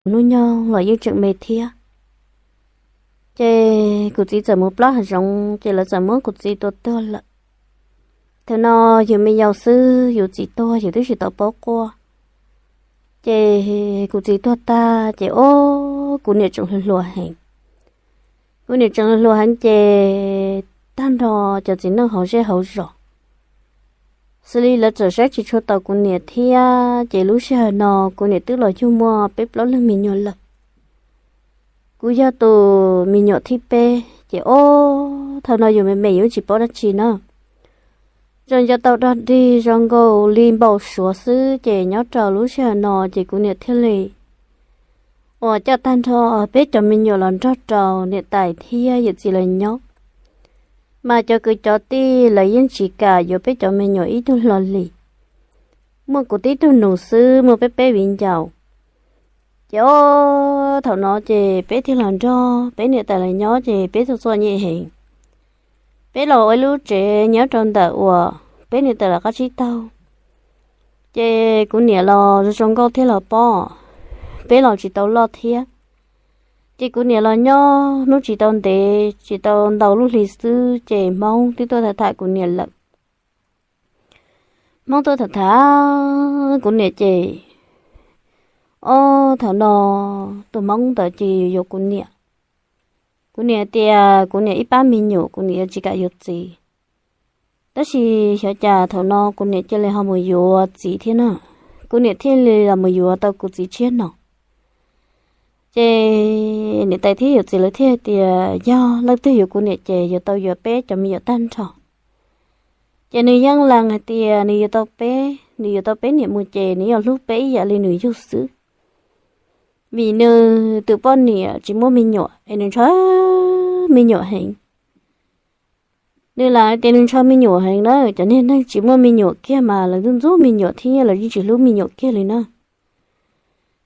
hnub nyoog los yeej tseem me thiab. Ces kuv txiv txawm mus plob hav zoov ces lawv txawm muab kuv txiv tua tuag lawm. Thaum no yus me yau xwb, yus txiv tuag yus twb tsis tau paub quaj. Ces kuv txiv tuag tag ces ob, kuv niam tseem hluas hluas heev. Kuv niam tseem hluas hluas heev ces tag nrho cov txiv neej hauv zej hauv zos xws li lawv txawm saib tsis tshua tau kuv niam thiab, ces lub sij hawm no kuv niam twb los yug muaj peb plaub leeg me nyuam lawm. Kuv yog tus me nyuam thib peb ces ob, thaum no yus me me yus tsis paub dab tsi na. Zoo nco tau dog dig zoo nkaus li npau suav xwb ces nyob rau lub sij hawm no ces kuv niam thiaj li uas coj tag nrho peb cov me nyuam los nrog rau niam tais thiab yawm txiv lawv nyob. Mas cov kwv cov tij lawv yeej tsis kam yuav peb cov me nyuam ib tug hlo li. Muaj kuv tib tug nus xwb, muaj peb peb viv ncaus. Ces ob, thaum no ces peb thiaj los nrog peb niam tais lawv nyob ces peb txom txom nyem heev. Peb los ua ib lub tsev nyob rau ntawm uas peb niam tais lawv qab tsib taug. Ces kuv niam los zoo zoo nkauj thiab los pom, peb los tsis tau loj thiab. Ces kuv niam los nyob hnub tsis tau ntev, tsis tau ntau lub hli xwb ces Hmoob twb tuaj tham tham kuv niam lawm. Hmoob tuaj tham tham kuv niam ces ob, thaum no tus Hmoob ntawd ces yuav kuv niam. Kuv niam tias kuv niam ib pab me nyuam kuv niam yuav tsis kam yuav txiv. Tab sis xyov cas thaum no kuv niam cia li ho mus yuav txiv thiab na. Kuv niam thiaj li los mus yuav tau kuv txiv tshiab no. Ces niam tais thiab yawm txiv lawv thiaj hais tias yog leej twg yuav kuv niam ces yuav tau yuav peb cov me nyuam tag nrho. Ces nws yeej lees hais tias nws yuav tau peb, nws yuav tau peb niam mus ces nws yuav hlub peb ib yam li nws yug xwb. Vim nws tus poj niam tsis muaj me nyuam es nws ntshaw me nyuam heev. Nws lam hais tias nws ntshaw me nyuam heev na, cov niag neeg tsis muaj me nyuam kiag mas lawv ntxub ntxub me nyuam thiab lawv yeej tsis hlub me nyuam kiag li na.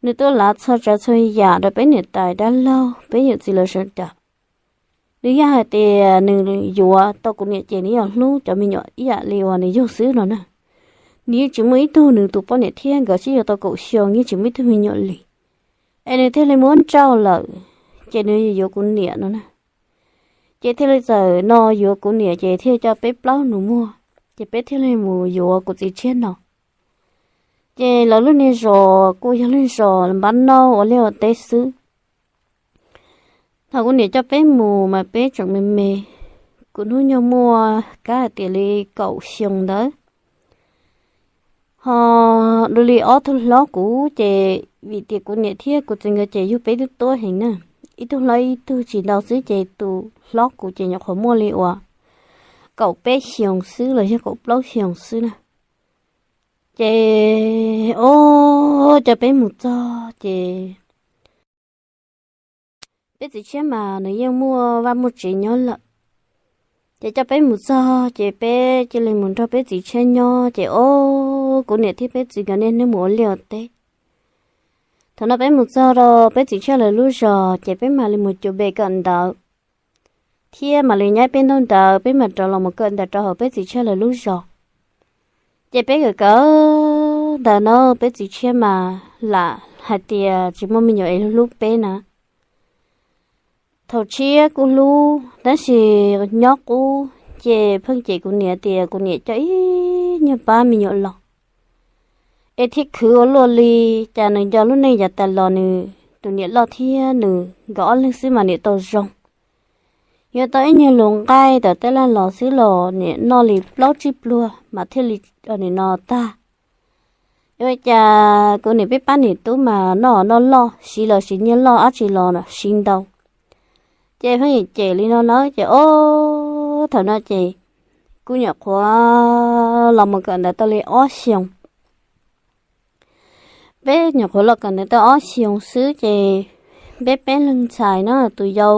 Nws tuaj lav txhua tsav txhua yam rau peb niam tais dab laug peb yawm txiv lawv sawv daws. Nws yog hais tias nws yuav tau kuv niam ces nws yuav hlub cov me nyuam ib yam li uas nws yug xwb no na. Nws yeej tsis muaj ib tug, nws tus poj niam thiab nkawd sib yuav tau kaum xyoo yeej tsis muaj ib tug me nyuam li. Es nws thiaj li muab nrauj lawm, ces nws yuav kuv niam no na. Ces thiaj li txawm no yuav kuv niam ces thiaj coj peb plaub nus muag, ces peb thiaj li mus yuav kuv txiv tshiab no. Ces lawv lub niag zos kuj yog lub zos npab nauj ua liaj ua teb xwb. Thaum kuv niam coj peb mus mas peb tseem me me, kuv hnub nyoog muaj kab hais tias li kaum xyoo ntawd. Ho dua li ob tug hlob kuv ces vim tias kuv niam thiab kuv txiv nkawd ces yug peb twb tuab heev na, ib tug hlob ib tug tsis ntau xwb ces tus hlob kuv ces nyuam qhuav muaj li uas kaum peb xyoos xwb los yog kaum plaub xyoos xwb na. Ces o, coj peb mus txog ces peb txiv tshiab mas nws yeej muaj vaj muaj tsev nyob lawm. Ces coj peb mus txog ces peb cia li mus nrog peb txiv tshiab nyob ces o, kuv niam thiab peb txiv nkawd niaj hnub mus ua liaj ua teb. Thaum no peb mus txog rau peb txiv tshiab lawv lub zos ces peb mam li mus cuag pem kawm ntawv, thiab mam li nyob peb ntaub ntawv peb mam rov los mus kawm ntawv rau hauv peb txiv tshiab lawv lub zos. Ces peb kawm kawm ntawv no peb txiv tshiab mas lam hais tias tsis muaj me nyuam es hlub peb na. Thaum tshiab kuj hlub tab sis nyob qub ces pheej cem kuv niam tias kuv niam coj ib nyuag pab me nyuam los es thiaj khwv ua luaj li. Cas nws nco lub neej yav tas los nws tus niam loj thiab nws nkawd ob leeg xwb mas niam tau zoo. Yuav tau ib nyuag lus nqaij tawm tej laj los xwb los niam noj li plaub tsib pluag mas thiaj li nim no tag. Ua cas kuv niam peb pab niam tub mas noj noj loj siv los siv nyiaj loj dab tsi los siv ntau. Ces pheej cem li no na ces o, thaum no ces kuv nyuam qhuav los mus kawm ntawv tau li ob xyoos. Peb nyuam qhuav los kawm ntawv tau ob xyoos xwb ces peb peb leeg ntxhais na tus yau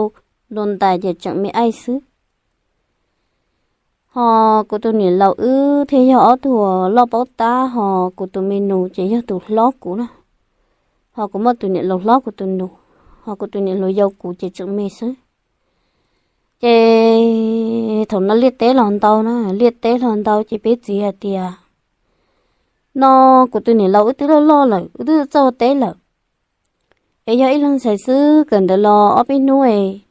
ntu ntais ces tseem me aij xwb. Ho kuv tus niam laus wb thiaj yog ob tug loj paub tab ho kuv tus me nus ces yog tus hlob kuv na. Ho kuv muaj tus niam laus hlob kuv tus nus, ho kuv tus niam laus yau kuv ces tseem me xwb. Ces thaum no liaj teb los ntau na, liaj teb los ntau ces peb txiv hais tias no kuv tus niam laus wb twb loj loj lawm wb twb txawj ua teb lawm. Es yog ib leeg ntxhais xwb, kawm ntawv los ob peb hnub es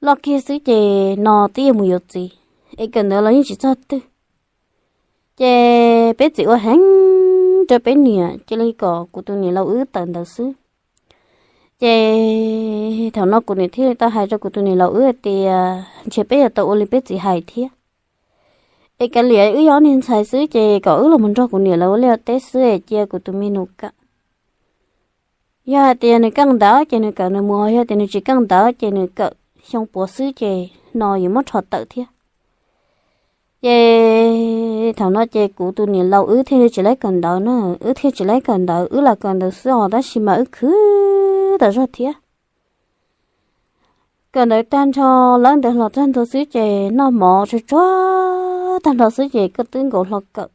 loj kiag xwb ces no twb yuav mus yuav txiv, es kawm ntawv los yeej tsis txog twg. Ces peb txiv ua heev rau peb niam, cia li kom kuv tus niam laus wb tawm ntawv xwb. Ces thaum no kuv niam thiaj li tau hais rau kuv tus niam laus wb hais tias, ntshe peb yuav tau ua li peb txiv hais thiab. Es kav liam wb yog ob niag ntxhais xwb ces kom wb los mus nrog kuv niam lawv ua liaj ua teb xwb es cia kuv tus me nus kawm. Yog hais tias nws keej ntawv ces nws kawm nws mus, yog tias nws tsis keej ntawv ces nws kawm xyoo puav xwb ces no yuav muab rho tawm thiab. Ces thaum no ces kuv tus niam laus wb thiaj li tsis laib kawm ntawv na, wb thiaj tsis laib kawm ntawv, wb lam kawm ntawv xwb os, tab sis mas wb khwv tas zog thiab. Kawm ntawv tag nrho, lawv ntawd los txog ntua xwb ces noj mov tsuag tsuag tag nrho xwb ces koj twb nkaus hlo kawm.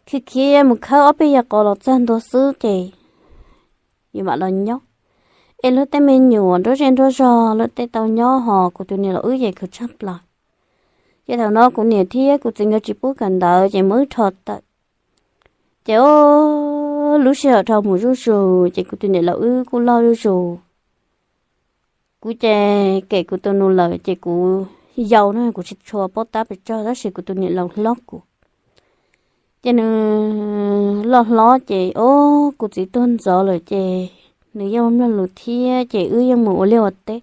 Khiav khiav mus khawb ob peb yam qos los txog ntua xwb ces yus mam los nyob. Es lub tej me nyuam nruab zej nruab zog lawv tej tau nyob, ho kuv tus niam laus wb ces khwv tshaj plaws. Ces thaum no kuv niam thiab kuv txiv nkawd tsis pub kawm ntawv ces muab wb rho tawm. Ces lub sij hawm dhau mus zuj zus ces kuv tus niam laus wb kuj loj zuj zus. Kuv ces kem kuv tus nus lawm ces kuv yau na, kuv tsis tshua paub tab pes tsawg, tab sis kuv tus niam laus hlob kuv. Ces nws loj hlob ces, o, kuv txiv tuag ntxov lawm ces nws yeej mloog lus thiab ces wb yeej mus ua liaj ua teb.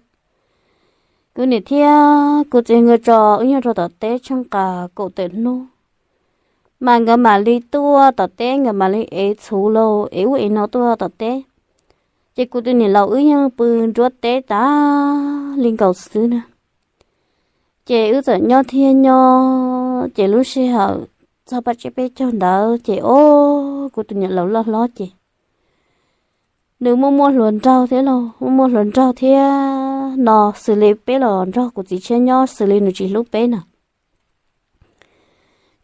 Kuv niam thiab kuv txiv nkawd tso wb nyob rau tom teb tsheej qas kaum tawm hnub, mas nkawd mam li tuaj tom teb, nkawd mam li ev txhuv los ev ub ev no tuaj tom teb. Ces kuv tus niam laus wb yeej pw nruab teb tas li nkaus xwb na. Ces wb txawm nyob thiab nyob, ces lub sij hawm txog paj tsib peb caug ntawd ces, o, kuv tus niam laus loj hlob ces nws muaj muaj hluas nraug thiab los muaj muaj hluas nraug thiab no, xws li peb los nrog kuv txiv tshiab nyob xws li nws tsis hlub peb na.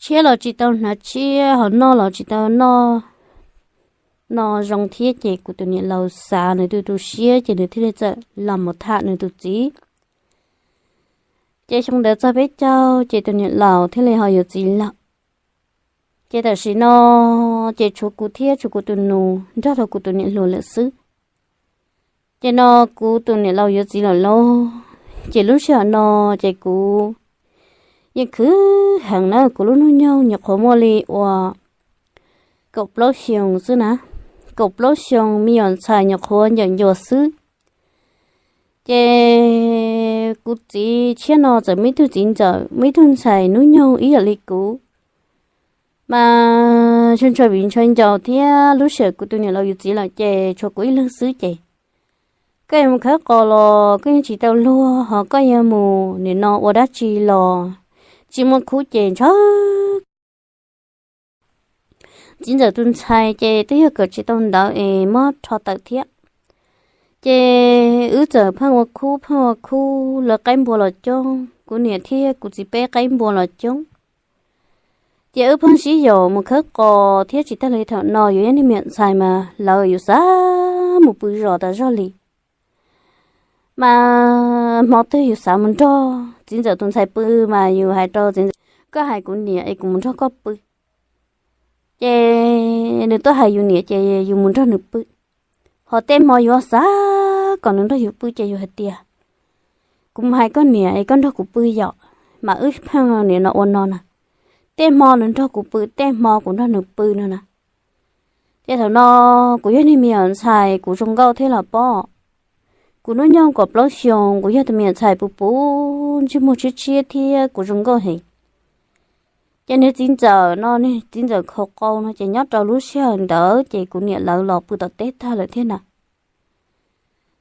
Tshiab los tsis tau hnav tshiab, ho noj los tsis tau noj no zoo thiab ces kuv tus niam laus xav nws tu tu siab ces nws thiaj li txawm los mus tham nws tus txiv. Ces xyoo ntawd txog peb caug ces tus niam laus thiaj li ho yuav txiv lawm. Ces tam sim no ces tshuav kuv thiab tshuav kuv tus nus nrog rau kuv tus niam hluas lawm xwb. Ces no kuv tus niam laus yuav txiv lawm lauj, ces lub sij hawm no ces kuv yeej khwv heev na, kuv lub hnub nyoog nyuam qhuav muaj li uas kaum plaub xyoos xwb na, kaum plaub xyoos me nyuam ntxhais nyuam qhuav ncawm ncua xwb. Ces kuv txiv tshiab no txawm muaj ib tug txiv ntxawm, muaj ib tug ntxhais hnub nyoog ib yam li kuv, mas ntshaw ntshaw viv ntshaw ncaus thiab lub sij hawm kuv tus niam laus yuav txiv lawm ces tshuav kuv ib leeg xwb ces koj yuav mus khawb qos los koj yeej tsis tau luag, ho koj yuav mus nim no ua dab tsi los tsis muaj khub ces ntshaw. Txiv ntxawm tus ntxhais ces twb yog kawm tsis tau ntawv es muab rho tawm thiab. Ces wb txawm pheej ua khub pheej ua khub, lawv qaib npua los coob, kuv niam thiab kuv txiv peb qaib npua los coob. Ces wb pheej sib yaum mus khawb qos thiab tsis tag li thaum no yus yog niag me nyuam ntxhais mas lawv yus xav mus pw zos tas zog li. Mas hmo twg yus xav mus nrog txiv ntxawm tus ntxhais pw mas yus hais rau txiv ntxawm, koj hais kuv niam es kuv mus nrog koj pw. Ces nws tuaj hais yus niam ces yus mus nrog nws pw. Ho tej hmo yus xav kom nws nrog yus pw ces yus hais tias, kuv mus hais koj niam es koj nrog kuv pw yom, mas wb pheej nim no ua no na. Tej hmo nws nrog kuv pw, tej hmo kuv nrog nws pw no na. Ces thaum no kuv yog niag me nyuam ntxhais kuv zoo nkauj thiab los pob. Kuv hnub nyoog kaum plaub xyoos, kuv yog tus me nyuam ntxhais puv puv ntsej muag tshiab tshiab thiab kuv zoo nkauj heev. Ces niag txiv ntxawm no, niag txiv ntxawm khaus qau no ces nyob rau lub sij hawm ntawd ces kuv niam lawv los pw tom teb tag lawm thiab na.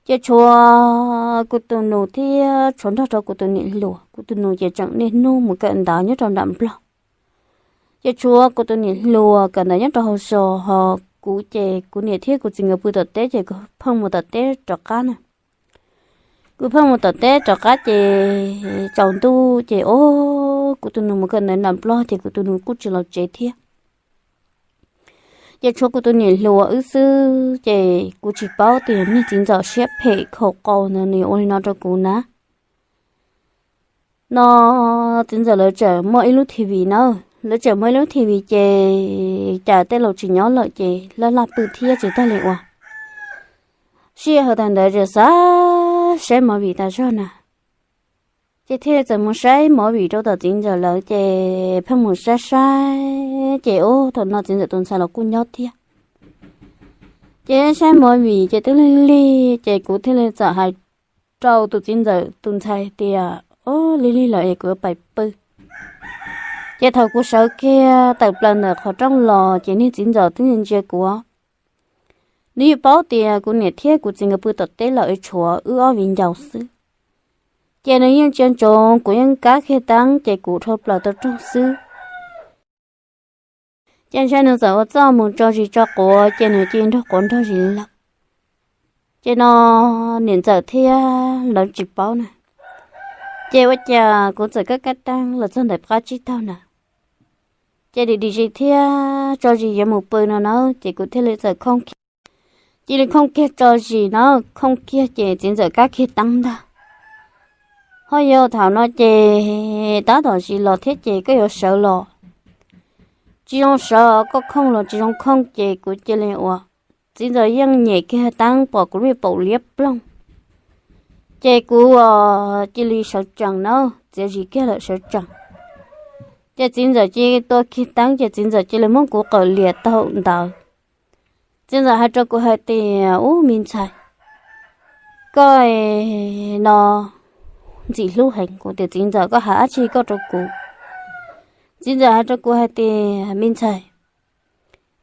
Ces tshuav kuv tus nus thiab tshuav nrog rau kuv tus niam hluas, kuv tus nus ces tseem niaj hnub mus kawm ntawv nyob rau nram Nplog. Ces tshuav kuv tus niam hluas kawm ntawv nyob rau hauv zos, ho kuv ces kuv niam thiab kuv txiv nkawd pw tom teb ces kuv pheej mus tom teb rov qab na. Kuv pheej mus tom teb rov qab ces tsaus ntuj ces o, kuv tus nus mus kawm ntawv nram Nplog ces kuv tus nus kuj tsis los tsev thiab. Ces tshuav kuv tus niam hluas wb xwb ces kuv tsis paub tias niag txiv ntxawm siab phem khaus qau ntawd nws yuav ua li no rau kuv na. No txiv ntxawm lawv tseem muaj ib lub T V na, lawv tseem muaj ib lub T V ces cas tej laus tsis nyob lawm ces laj laj pw thiab tsis tag li ua. Sij hawm thaum ntawd tseem xav saib movie tas zog na, ces thiaj txawm mus saib movie rau tom txiv ntxawm lawv, ces pheej mus saib saib ces ub, thaum no txiv ntxawm tus ntxhais los kuj nyob thiab. Ces saib movie ces twb lig lig, ces kuv thiaj li txawm hais rau tus txiv ntxawm tus ntxhais tias, Ub, lig lig lawm es kuv yuav pais pw. Ces thaum kuv sawv kiag tawm plaws ntawm qhov rooj los ces niag txiv ntxawm twb ntsia kuv. Nws yeej paub tias kuv niam thiab kuv txiv nkawd pw tom teb lawm es tshuav wb ob viv ncaus xwb. Ces nws yeej ntsia ntsoov kuv yeej kab kiag teeb ces kuv rho plaws tau rooj xwb. Ces ntshai nws txawm ua txuj mus tso zis tso quav ces nws cia nrog quav nrog zis lawm. Ces no niam ntxawm thiab lawv tsis paub na, ces ua cas kuv txawm kab kab teeb los txog ntawm qab tsib taug na, ces dim dim zis thiab tso zis yuav mus pw no na, ces kuv thiaj li txawm khooj kiag, cia li khooj kiag tso zis na, khooj kiag ces txiv ntxawm kab kiag teeb ntag. Ho yog thaum no ces tab tom zis los thiab ces koj yuav sawv los tsis zoo sawv, koj khooj los tsis zoo khooj, ces kuv cia li ua, txiv ntxawm yeej nyem kiag teeb pom kuv lub paum liab ploog. Ces kuv cia li sawv tsees na, txiav zis kiag lawm sawv tsees. Ces txiv ntxawm cia li tua kiag teeb ces txiv ntxawm cia li muab kuv qawm liam tau ntawd. Txiv ntxawm hais rau kuv hais tias, Ub, me ntxhais, koj no ntxim hlub heev. Kuv tias, Txiv ntxawm, koj hais dab tsi koj rau kuv? Txiv ntxawm hais rau kuv hais tias, Me ntxhais,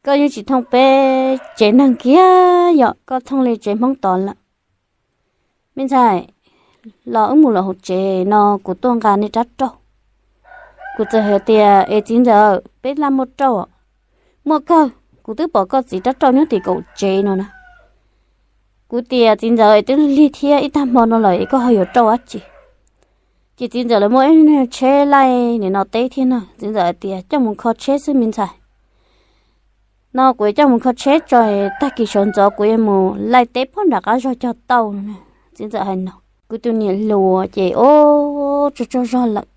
koj yeej tsis thooj peb tsev neeg kiag, yog koj thooj li tsev Hmoob tod lawm. Me ntxhais, los wb mus lawm hauv tsev no kuv tuaj nqa nej rab rauj. Kuv txawm hais tias, Es txiv ntxawm, peb laj muaj rauj? Muaj kawg, kuv twb pom koj txiv rab rauj nyob tim kaum tsev no na. Kuv tias, Txiv ntxawm, es twb lig thiab ib tag hmo no lawm es koj ho yuav rauj dab tsi? Ces txiv ntxawm lawv muaj ib tsheb laij nim no teb thiab na, txiv ntxawm hais tias, Coj mus kho tsheb xwb me ntxhais. No kuv coj mus kho tsheb tso, tag kis sawv ntxov kuv yuav mus laij teb puag nram qab zog cog tauj no. Txiv ntxawm hais no, kuv tus niam hluas ces ob tsaug tsaug zog lawm.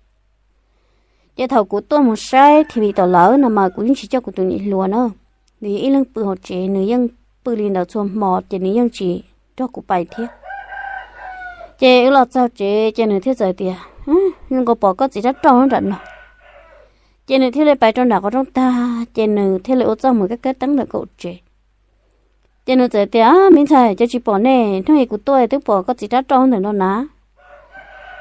Ces thaum kuv tuaj mus saib T V tom lawv no mas kuv yeej tsis coj kuv tus niam hluas na, nws yog ib leeg pw hauv tsev, nws yeej pw li ntawd txhua hmo ces nws yeej tsis nrog kuv pais thiab. Ces wb los txog tsev ces nws thiaj txawm tias, Zoo nkaus pom koj txiv rab rauj nram no. Ces nws thiaj li pais rau nram qhov rooj tag ces nws thiaj li ua txuj mus kab kab teeb ntawm kaum tsev. Ces nws txawm tias, Me ntxhais, cas tsis pom nej? Hnub ib kuv tuaj twb pom koj txiv rab rauj ntawm no na.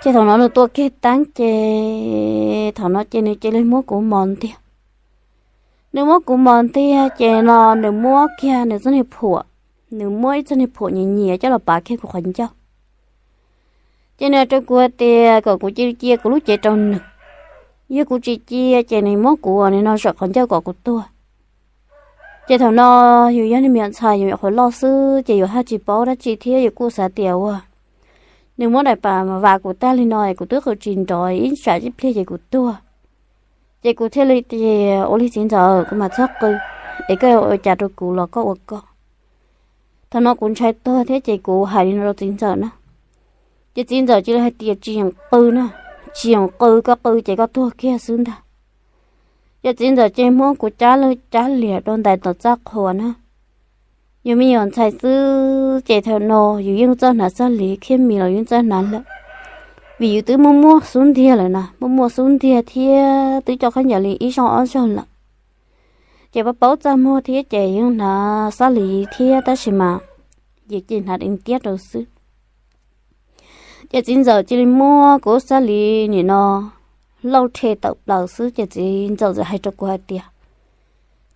Ces thaum no nws tua kiag teeb ces thaum no ces nws cia li muab kuv mos ntiag. Nws muab kuv mos ntiag ces no nws muab kiag nws txoj niag phuam, nws muab ib txoj niag phuam nyias nyias coj los pav kiag kuv qhov ncauj. Ces nws hais rau kuv hais tias kom kuv cia li cia kuv lub cev rau nws, yog kuv tsis cia ces nws muab kuv ua no zawm qhov ncauj kom kuv tuag. Ces thaum no yus yog niag me nyuam ntxhais yus nyuam qhuav loj xwb ces yus haj tsis paub dab tsi thiab yus kuj xav tias ua nws muab daim pam mas vam kuv tag li no es kuv twb qw tsis nrov ib tsam ib pliag ces kuv tuag. Ces kuv thiaj li tias, Ua li txiv ntxawm, kuv mam txhob qw, es koj ua cas rau kuv los koj ua koj. Thaum no kuv ntshai tuag thiab ces kuv hais li no rau txiv ntxawm na. Ces txiv ntxawm cia li hais tias, Tsis yeem qw na, tsis yeem qw, koj qw ces koj tuag kiag xwb ntag. Ces txiv ntxawm ces muab kuv cab lwj cab liam rau ntais tom txaj qhua na. Yus me nyuam ntxhais xwb ces thaum no yus yeej txawj hnav xab lis, khiab mis los yus yeej txawj hnav lawm, vim yus twb muaj muaj xub ntiag lawm na, muaj muaj xub ntiag thiab twb coj khaub ncaws li ib zaug ob zaug lawm. Ces paub paub txaj muag thiab ces yeej hnav xab lis thiab tab sis mas yus ces hnav deev tiab rau xwb. Ces txiv ntxawm cia li muab kuv xab lis nim no lauj rhe tawm plaws xwb ces txiv ntxawm txawm hais rau kuv hais tias,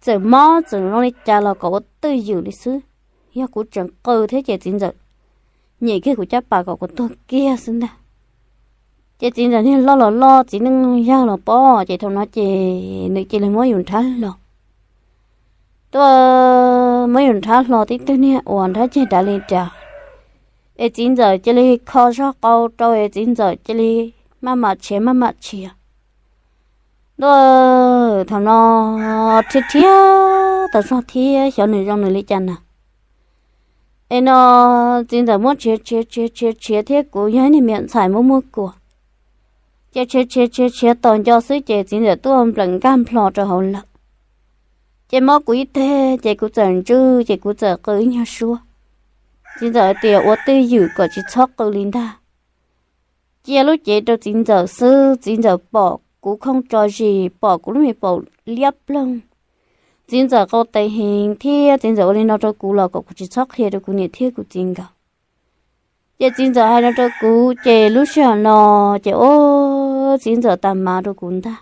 Txawm mob txawm zoo li cas los kom ua twj ywm li xwb. Yog kuv tseem qw thiab ces txiv ntxawm nyem kiag kuv caj pas kom kuv tuag kiag xwb ntag. Ces txiv ntxawm niag loj los loj, txiv neej yawg los pob, ces thaum no ces nws cia li muab yus nrhab hlo. Tuaj muab yus nrhab hlo tib tug niag uas nrhab ceg dav li dav, es txiv ntxawm cia li kho zog qau rau es txiv ntxawm cia li maj mam tshiav maj mam tshiav. Tuaj thaum no rhiab rhiab tas zog thiab xyov nws zoo nws li cas na. Es no txiv ntxawm muab tshiav tshiav tshiav tshiav tshiav thiab kuv yog ib niag me nyuam ntxhais muaj muaj kuas, ces tshiav tshiav tshiav tshiav tos nco xwb ces txiv ntxawm tuaj nplawm nkag nplho rau hauv lawm. Ces mob kuv ib teg ces kuv txawm ntswj ces kuv txawm qw ib nyuag suab. Txiv ntxawm hais tias ua twj ywm kom tsis txhob qw li ntag. Cia lub cev rau txiv ntxawm xwb, txiv ntxawm pom kuv khooj tso zis, pom kuv lub me paum liab ploog. Txiv ntxawm qau tes heev thiab txiv ntxawm ua li no rau kuv los kom kuv tsis txhob qhia rau kuv niam thiab kuv txiv nkawd. Ces txiv ntxawm hais no rau kuv ces lub sij hawm no ces ua txiv ntxawm tag mav rau kuv ntag.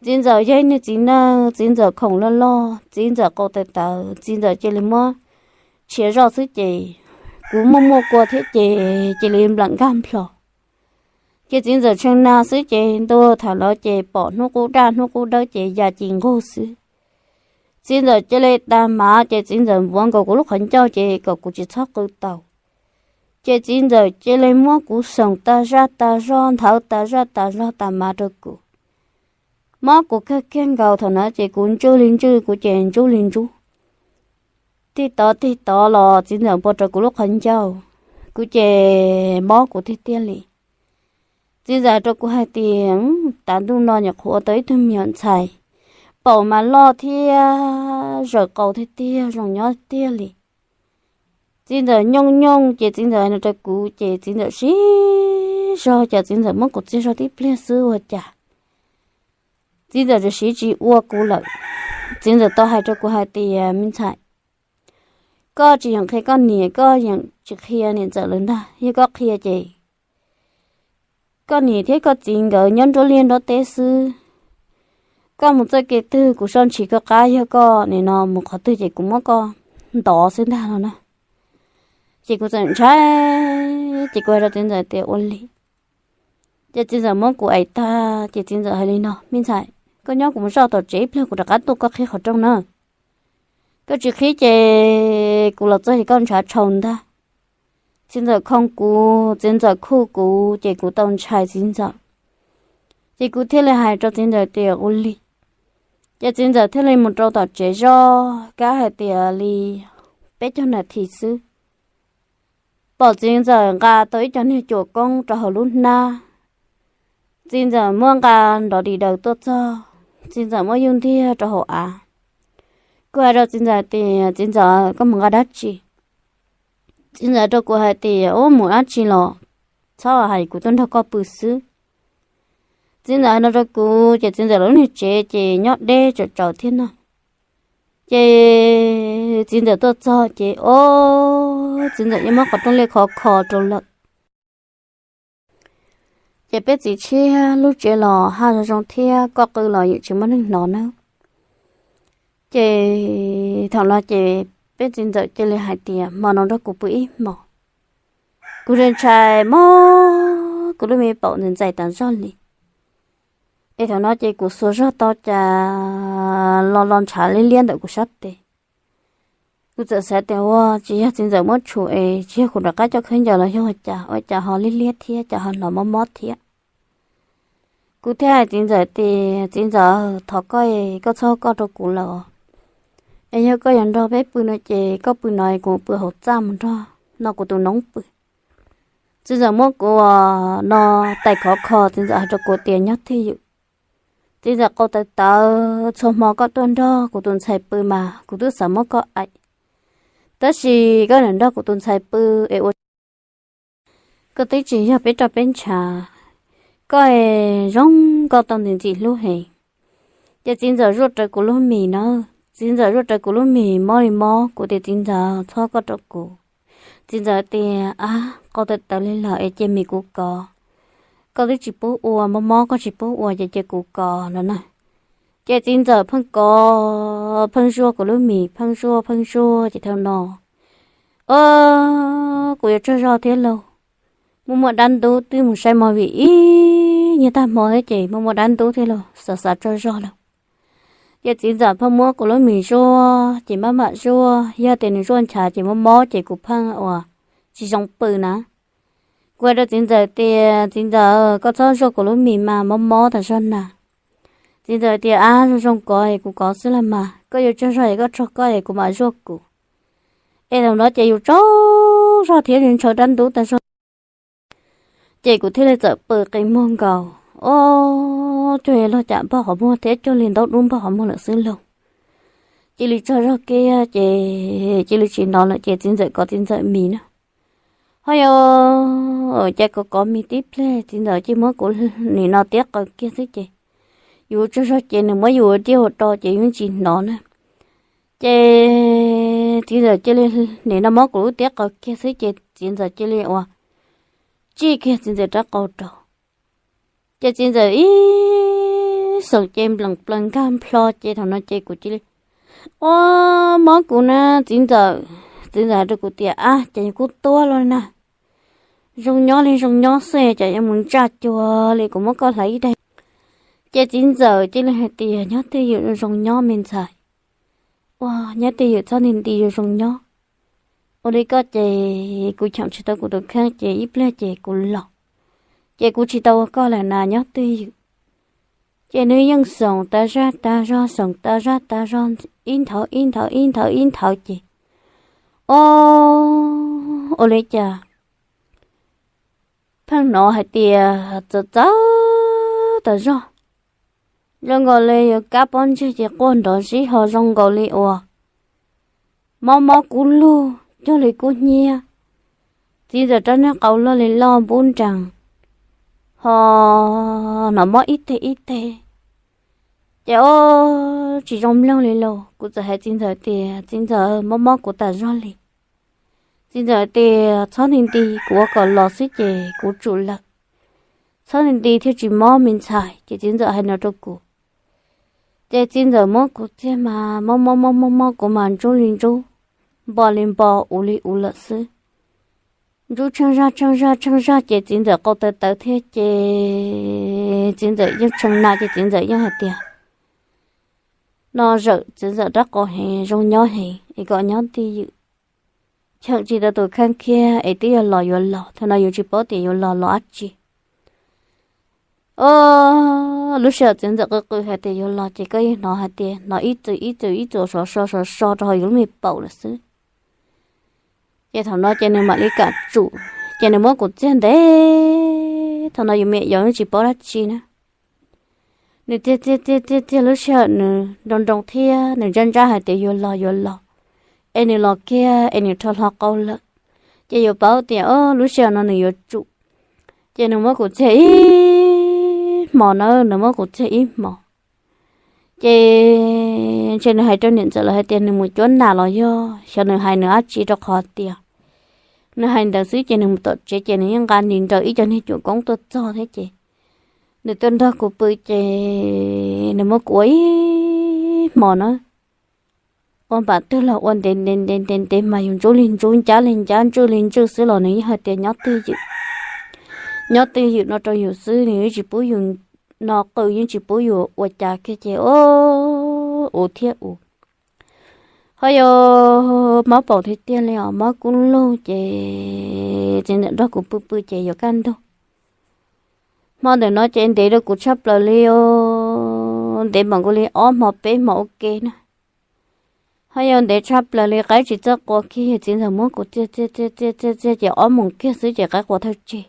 Txiv ntxawm yog ib niag txiv neej, txiv ntxawm khoom loj loj, txiv ntxawm qau tawv tawv, txiv ntxawm cia li muab tshiav zoj xwb ces kuv muaj muaj kua thiab ces cia li nplam nkag nplho. Ces txiv ntxawm tshee na xwb ces ntuag tham los ces pom hnub qub daj hnub qub dawb ces ya ci nqug xwb. Txiv ntxawm cia li tag mav ces txiv ntxawm npuav nkaus kuv lub qhov ncauj ces kom kuv tsis txhob qw tau. Ces txiv ntxawm cia li muab kuv xoom tag zaj tag zog, nthawv tag zaj tag zog tag mav rau kuv. Mob kuv kawg kiag nkaus, thaum na ces kuv ntswj li ntswj, kuv ces ntsub li ntsub. Tig tod tig tod los txiv ntxawm npuav rau kuv lub qhov ncauj, kuv ces mob kuv tiag tiag li. Txiv ntxawm hais rau kuv hais tias, tav ntuj no nyuam qhuav ua tau ib tug me nyuam ntxhais, paum mas loj thiab zawm qau tiag tiag, zoo nyob tiag li. Txiv ntxawm nyooj nyooj ces txiv ntxawm hais no rau kuv ces txiv ntxawm siv zog ces txiv ntxawm muab kuv txiag zog tib pliag xwb ua cas txiv ntxawm tseem siv tsis ua kuv lawm. Txiv ntxawm tau hais rau kuv hais tias, me ntxhais, koj tsis yeem qhia koj niam, koj yeem tsis qhia niam ntxawm lawv ntag. Yog koj qhia ces koj niam thiab koj txiv nkawd nyob nruab liaj nruab teb xwb. Koj mus txoj kev twg kuv soj ntshis koj qab, yog koj nim no mus qhov twg ces kuv muab koj ntov xwb ntag no na. Ces kuv txawm ntshai, ces kuv hais rau txiv ntxawm tias ua li. Ces txiv ntxawm muab kuv aim tag ces txiv ntxawm hais li no, me ntxhais, koj nyob kuv mus zoj tom tsev ib pliag kuv rov qab tuaj koj qhib qhov rooj na. Koj tsis qhib ces kuv los txog ces koj ntshav tshau ntag. Txiv ntxawm khoo kuv, txiv ntxawm khuj kuv ces kuv tau ntshai txiv ntxawm. Ces kuv thiaj li hais rau txiv ntxawm tias ua li. Ces txiv ntxawm thiaj li mus rau tom tsev zoj kab hais tias li peb caug nas this xwb, pom txiv ntxawm nqa tau ib co niag cuam koob rau hauv lub hnab. Txiv ntxawm muab nqa nrov dis daws tuaj txog, txiv ntxawm muab yuj ntiag rau hauv av. Kuv hais rau txiv ntxawm tias, txiv ntxawm, koj mus nqa dab tsi? Txiv ntxawm rau kuv hais tias, ub, mus dab tsi los txhob hais, kuv tuaj nrog koj pw xwb. Txiv ntxawm hais no rau kuv ces txiv ntxawm lub niag tsev ces nyob deb tsawm tsawm thiab no. Ces txiv ntxawm tuaj txog ces, o, txiv ntxawm yeej muab qhov rooj liaj khov kho rau lawm. Ces peb txiv tshiab lub tsev los haj zoo zoo thiab, koj qw los yeej tsis muaj neeg hnov na. Ces thaum no ces peb txiv ntxawm cia li hais tias, hmo no nrog kuv pw ib hmos. Kuv ntshai ntshai mob kuv lub me paum ntxais ntxais tas zog li. Es thaum no ces kuv xuas zog tau cas los los ntshav liab liab ntawm kuv sab tes. Kuv txawm xav tias ua tsis yog txiv ntxawm muab tshum es tsis yog kuv rov qab coj khaub ncaws los yog ua cas, ua cas ho liab liab thiab, cas ho hnov mob mob thiab. Kuv thiaj hais txiv ntxawm tias, txiv ntxawm, thov koj es koj txhob koj rau kuv lawm. Es yog koj yuav nrog peb pw no ces koj pw no es kuv pw hauv txaj mus nrog no kuv tus noob pw. Txiv ntxawm muab kuv no tais khov kho, txiv ntxawm hais rau kuv tias nyob twj ywm. Txiv ntxawm qau tawv tawv, txhua hmo koj tuaj nrog kuv tus ntxhais pw mas kuv twb xav muab koj aim. Tab sis koj niaj nrog kuv tus ntxhais pw es ua koj twb tsis yog peb roj peb ntshav, koj es zoo nkauj tau ntxim ntxim hlub heev. Ces txiv ntxawm zuaj rawv kuv lub mis na, txiv ntxawm zuaj rawv kuv lub mis mob li mob, kuv tias txiv ntxawm txhob koj rau kuv. Txiv ntxawm tias, ab, qau tawv tawv li lawm es cia mis kuv kov. Koj twb tsis pub ua, mob mob koj tsis pub ua ces cia kuv kov no na. Ces txiv ntxawm pheej kov, pheej zuaj kuv lub mis, pheej zuaj pheej zuaj ces thaum no, o, kuv yuav tsaug zog thiab lauj. Muaj muaj dab ntub twb mus saib movie ib nyuag tag hmo thiab ces muaj muaj dab ntub thiab lauj, xav xav tsaug zog lauj. Ces txiv ntxawm pheej muab kuv lub mis zuaj ces maj mam zuaj, yog tias nws zuaj nchav ces mob mob ces kuv pheej ua tsis zoo pw na. Kuv hais rau txiv ntxawm tias, txiv ntxawm, koj txhob zuaj kuv lub mis mas, mob mob tas zog na. Txiv ntxawm tias, ab, zoo zoo kov es kuv kov xwb los mas, koj yuav tsaug zog es koj tsaug koj es kuv mam zuaj kuv. Es thaum no ces yus tsaug zog thiab ntshaw dab ntub tas zog. Ces kuv thiaj li txawm pw qi muag nkaus, o, cuag li los cas npog qhov muag thiab cuag li ntaub dub npog qhov muag lawm xwb lauj. cia li tsaug zog kiag ces cia li tsis hnov lawm ces txiv ntxawm kov txiv ntxawm mis na. Ho yog cas kov kov mis tib pliag txiv ntxawm cia li muab kuv nim no tiab qaws kiag xwb ces yus tsaug zog ces nws muab yus tiab ua rau ces yus tsis hnov na. Ces txiv ntxawm cia li nim no muab kuv lub tiab qaws kiag xwb ces txiv ntxawm cia li ua tsij kiag txiv ntxawm rab qau rau. Ces txiv ntxawm ib xoom ces nplees plaws nkag nplho ces thaum no ces kuv cia li ua mob kuv na txiv ntxawm. Txiv ntxawm hais rau kuv tias ab ces yus kuj tuab los na, zoo nyob li zoo nyob xwb ces yuav mus ntsaj cuag li kuv muab koj hlais ib daig. Ces txiv ntxawm cia li hais tias nyob twj ywm zoo nyob me ntxhais, ua nyob twj ywm txhob nti nti zoo nyob. Ua li koj ces kuv cheem tsis tau kuv tus kheej ces ib pliag ces kuv los, ces kuv tsis tau ua koj lawm na nyob twj ywm. Ces nws yeej xoom tas zaj tas zog xoom tas zaj tas zog ib nthawv ib nthawv ib nthawv ib nthawv ces o, ua li cas pheej hnov hais tias txawv txawv tas zog, zoo nkaus li yuav kab pob ntseg ces quaj nrov zib ho zoo nkaus li uas mob mob kub lug cuag li kub hnyiab. Txiv ntxawm rab niag qau loj li loj npub nrees ho hnov mob ib teg ib teg. Ces o, tsis zoo mloog li lauj, kuv txawm hais txiv ntxawm tias txiv ntxawm mob mob kuv tas zog li. Txiv ntxawm tias txhob nti nti, kuv ua kom los xwb ces kuv tsum lawm. Txhob nti nti thiaj tsis mob me ntxhais ces txiv ntxawm hais no rau kuv. Ces txiv ntxawm muab kuv txiag mas mob mob mob mob mob kuv mas ntsub li ntsub, npo li npo, uv li uv lawm xwb. Ntsub tsheej zaj tsheej zaj tsheej zaj ces txiv ntxawm qau tawv tawv thiab ces txiv ntxawm yeej tshee na ces txiv ntxawm yeej hais tias no zawm txiv ntxawm rab qau heev zoo nyob heev es kom nyob twj ywm, cheem tsis tau tus kheej kiag es twb yog los yuav los, thaum no yus tsis paub tias yuav los los dab tsi. O, lub sij hawm txiv ntxawm qw qw hais tias yuav los ces koj yeej hnov hais tias hnov ib txwm ib txwm ib txwm sov so sov so rau hauv yus lub me paum lawm xwb. Ces thaum no ces nws mam li kam tsum, ces nws muab kuv txiag ntev, thaum no yus me nyuam yaus yeej tsis paub dab tsi na. Nws txiag txiag txiag txiag txiag lub sij hawm nws nroo nroo thiab nws ntsaj ntsaj hais tias yuav los yuav los, es nws los kiag es nws rho hlo qau lawm, ces yuav paub tias o lub sij hawm no nws yuav tsum. Ces nws muab kuv txiag ib hmos na, nws muab kuv txiag ib hmos. Ces ntshe nws hais rau niam ntxawm lawv hais tias nws mus cuab nas los yog xyov nws hais nws dab tsi rau qhov tias nws hais ntawd xwb ces nws mus tom tsev ces nws yeej nqa nws nraws ib co niag cuam koob tuaj txog thiab ces nws tuaj nrog kuv pw ces nws muab kuv ua ib hmos na. Ua npam twg los ua ntev ntev ntev ntev ntev mas yus ntsub li ntsub ncab li ncab ntswj li ntswj xwb los nws yeej hais tias nyob twj ywm, nyob twj ywm no rau yus xwb, nws yeej tsis pub yus no qw yeej tsis pub yus ua cas kiag ces o, uv thiab uv. Ho yog mob paum tiag tiag li os, mob kub lug ces txiv ntxawm nrog kuv pw pw ces yuav kaj ntug. Hmo ntawm no ces ntev rau kuv tshaj plaws li, ntev mam nkaus li ob hmo peb hmo ua ke na. Ho yog ntev tshaj plaws li qaib tsis txawj qua kiag, txiv ntxawm muab kuv txiag txiag txiag txiag txiag ces ob moos kiag xwb ces qaib qua thawj tsig.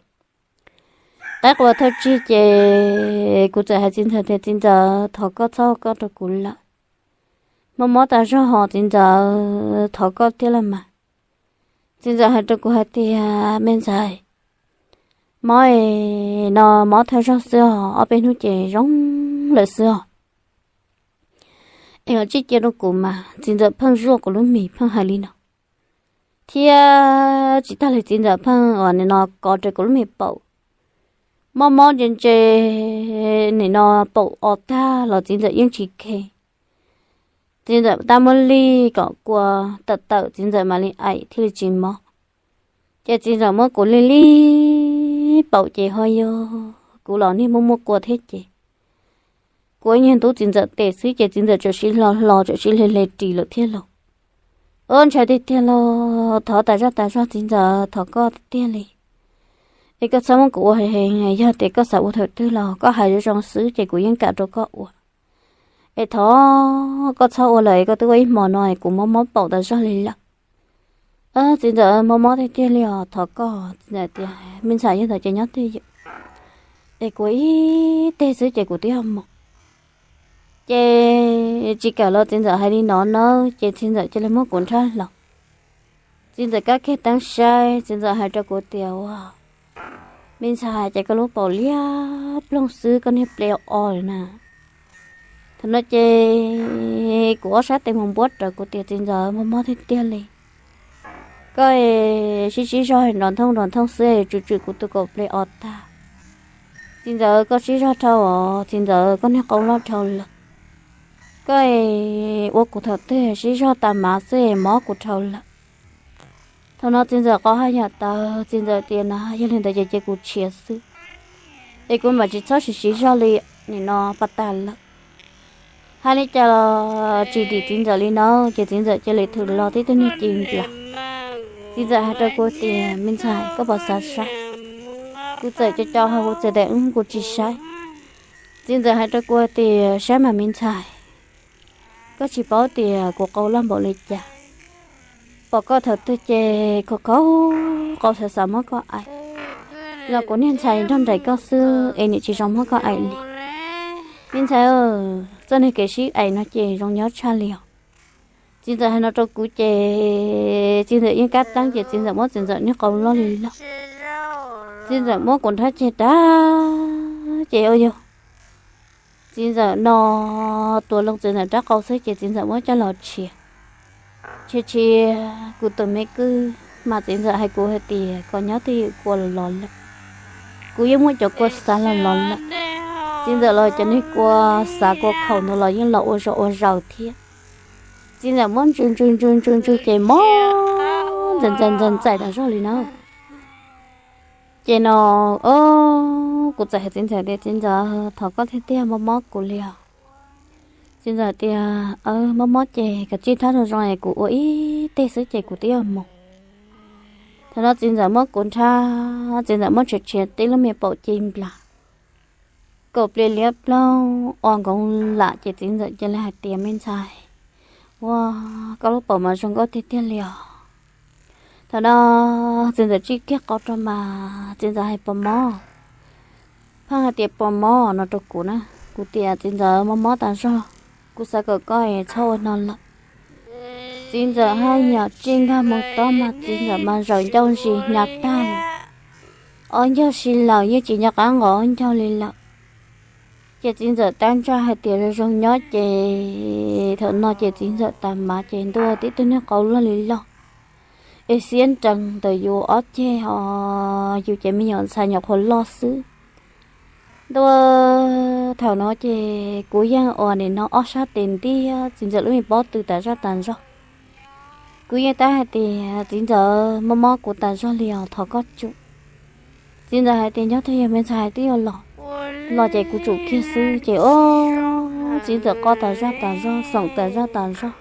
Qaib qua thawj tsig ces kuv txawm hais txiv ntxawm tias txiv ntxawm thov koj txhob ua koj rau kuv lawm, mob mob tas zog ho txiv ntxawm thov koj thiab los mas. Txiv ntxawm hais rau kuv hais tias me ntxhais, mob no mob thawj zaug xwb os, ob peb hnub ces zoo lawm xwb os. Es ho tsij cia rau kuv mas. Txiv ntxawm pheej zuaj kuv lub mis pheej hais li no, thiab tsis tag li txiv ntxawm pheej ua nim no kov rau kuv lub me paum. Mob mob ntse ntse nim no paum o tag los txiv ntxawm yeej tsis khe. Txiv ntxawm tab muab lij kom kua tawm tawm txiv ntxawm mam li aim thiaj li tsis mob. Ces txiv ntxawm muab kuv lij lij paum ces ho yog kuv los niag muaj muaj kua thiab ces kuv ib nyuag ntub txiv ntxawm tes xwb ces txiv ntxawm txawm siv hlo hlo txawm siv hle hle ris lawm thiab lauj. Ub, ntshai tiag tiag lauj, thov tas zog tas zog txiv ntxawm, thov koj tiag tiag li. Es koj txhob muab kuv ua heev heev, yog tias koj xav ua thaum twg los koj hais zoo zoo xwb ces kuv yeej kam rau koj ua. Es thov koj txhob ua lawm, koj twb ua ib hmo no es kuv mob mob paum tas zog li lawm. Txiv ntxawm, mob mob tiag tiag li os, thov koj. Txiv ntxawm tias me ntxhais, yog ntawd ces nyob twj ywm, es kuv ib teg xwb ces kuv twb yog mus. Ces tsis kam los txiv ntxawm hais li no na, ces txiv ntxawm cia li muab kuv nrhab hlo. Txiv ntxawm kab kiag teeb saib, txiv ntxawm hais rau kuv tias, ua, me ntxhais, ces koj lub paum liab ploog xwb, koj niag ple o lawm na. Thaum no ces kuv ob sab tes mus npuab rawv kuv tias, txiv ntxawm, mob mob tiag tiag li. Koj sib sib zog nrov nthooj nrov nthooj xwb, tsum tsum kuv tus kaum ple o tag. Txiv ntxawm, koj sib zog dhau os, txiv ntxawm, koj niag qau loj dhau lawm. Koj ua kuv thaum twg sib zog tas mas xwb, mob kuv dhau lawm. Thaum no txiv ntxawm qau haj yam tawv, txiv ntxawm tias na, yog li ntawd ces cia kuv tshiav xwb, es kuv mam tsis txhob sib sib zog li, nim no pas tas lawm. Hais li cas los tsis dim txiv ntxawm li no, ces txiv ntxawm cia li thwm los tib tug niag ci nplas. Txiv ntxawm hais rau kuv tias, me ntxhais, koj puas xav saib? Kuv txawm co co ho kuv txawm tias, kuv tsis saib. Txiv ntxawm hais rau kuv tias, saib mas me ntxhais, koj tsis paub tias kuv qau loj npaum li cas. Pom koj thaum twg ces khaus khaus qau xav xav muab koj aim, los kuv niag ntxhais nrog nraim koj xwb es nim tsis zoo muab koj aim li. Me ntxhais, txoj niag kev sib aim no ces zoo nyob tshaj li os. Txiv ntxawm hais no rau kuv ces txiv ntxawm yeej kab teeb ces txiv ntxawm muab txiv ntxawm niag qau loj li loj. Txiv ntxawm muab kuv nrhab ceg rab, ces ua yog txiv ntxawm no tuav loo txiv ntxawm rab qau xwb ces txiv ntxawm muab coj los tshiav. Tshiav tshiav kuv tus me kwj mas txiv ntxawm hais kuv hais tias, koj nyob twj ywm kua los lawm, kuv yeej muaj cov kua xav los los lawm. Txiv ntxawm los cov niag kua xav kua khaum ntawd los yeej los ua zog ua zaus thiab. Txiv ntxawm muab ntsws ntsws ntsws ntsws ntsws ces mob ntxaim ntxaim ntxaim ntxaim tas zog li na. Ces no, o, kuv txawm hais txiv ntxawm tias, txiv ntxawm, thov koj tiag tiag, mob mob kuv li os. Txiv ntxawm tias, mob mob ces koj tsij nrhab zoo zoo es kuv ua ib teg xwb ces kuv twb yuav mus. Thaum no txiv ntxawm muab kuv nrhab, txiv ntxawm muab tshiav tshiav tib lub me paum ci nplas, kaum pliag liab ploog o nkoos lam ces txiv ntxawm cia li hais tias, me ntxhais, ua, koj lub paum mas zoo nkauj tiag tiag li os. Thaum no txiv ntxawm tsij kiag qau rau mas txiv ntxawm hais, puas mob? Pheej hais tias puas mob no rau kuv na. Kuv tias, txiv ntxawm, mob mob tas zog, kuv xav kom koj txhob ua no lawm. Txiv ntxawm haj yam tsij nkag mus tob mas txiv ntxawm mas zaum ncauj ntsis hnyav tag, ob ncauj si lawm yeej tsis nco qab nqos ob ncauj li lawm. Ces txiv ntxawm tab ntsaj hais tias zoo zoo nyob ces thaum no ces txiv ntxawm tas mas ces ntuj, tib tug niag qau loj li loj es xiab nrees ntawm yus ob ceg os, yus ces me nyuam ntxhais nyuam qhuav loj xwb. Ntuj, thaum no ces kuv yeej ua nim no ob sab tes ntiab txiv ntxawm lub me pob tw tas zaj tas zog. Kuv yeej tab hais tias, txiv ntxawm, mob mob kuv tas zog li os, thov koj tsum. Txiv ntxawm hais tias, nyob twj ywm, me ntxhais twb yuav los, los ces kuv tsum kiag xwb ces o, txiv ntxawm qo tas zaj tas zog, xoom tas zaj tas zog,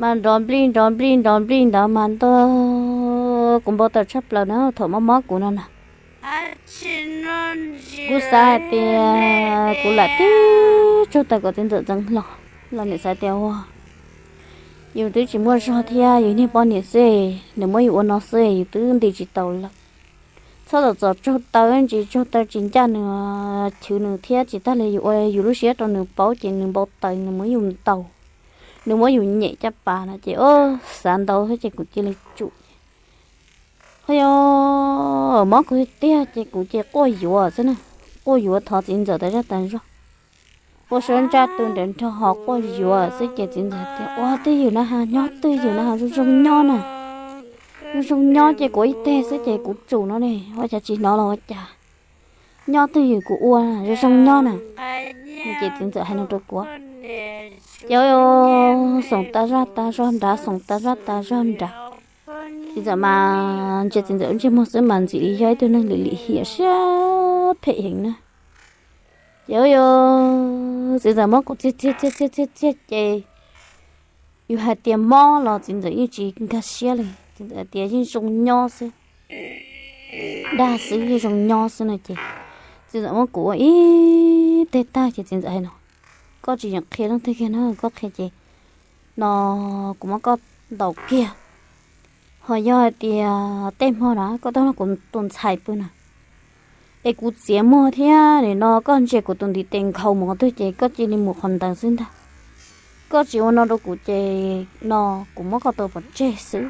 mas nrov nplij nrov nplij nrov nplij ntawd mas ntuj, kuv npau taws tshaj plaws na thaum mob mob kuv no na. Kuv xav hais tias kuv lam tib tsaug taws kom txiv ntxawm ntxeev hlo, los nim xav tias ua, yus twb tsis muaj zog thiab, yus niag poj niam xwb, nws muab yus ua no xwb yus twb nti tsis tau lawm. Txhob txom txom tsaug taw ntsis, tsaug taw tsis ncaj nws, chwv nws thiab tsis tag li yus ua yus lub siab rau nws paub ces nws npau taws, nws muab yus ntaus, nws muab yus nyem caj pas no ces o, xav ntau thiab ces kuv cia li tsum. Ho yog mob kuv tiag ces kuv ces quaj yuav xwb na, quaj yuav thov txiv ntxawm tas zaj tas zog. Quaj suab ntsaj tu nram nrog ho quaj yuav xwb ces txiv ntxawm tias, ua twj ywm na has, nyob twj ywm na has, zoo zoo nyob na, zoo zoo nyob ces kuv ib teg xwb ces kuv tsum no ne, ua cas tsis hnov los ua cas, nyob twj ywm kuv ua, zoo zoo nyob na. Ces txiv ntxawm hais no rau kuv, ces xoom tas zaj tas zog nrad, xoom tas zaj tas zog nrad. Txiv ntxawm mas ntsia txiv ntxawm lub ntsej muag xwb mas ntxim li yog ib tug neeg lim lim hiam siab phem heev na. Ces txiv ntxawm muab kuv txiag txiag txiag txiag txiag txiag ces yus hais tias mob los txiv ntxawm yeej tsis nkag siab li, txiv ntxawm tias yeej zoo nyob xwb, dag xwb yeej zoo nyob xwb no ces txiv ntxawm muab kuv ua ib teg tag ces txiv ntxawm hais no, koj tsis yeem qhia leej twg kiag na, koj qhia ces no kuv muab koj ntaus kiag. Ho yog hais tias tej hmo na koj tuaj nrog kuv tus ntxhais pw na, Es kuv txiav muag thiab, nim no koj ntsia kuv tus ntiv tes nkhaus mov twg ces koj cia li mus qhov ntawd xwb ntag. Koj tsis ua no rau kuv ces no kuv muab koj tua pov tseg xwb.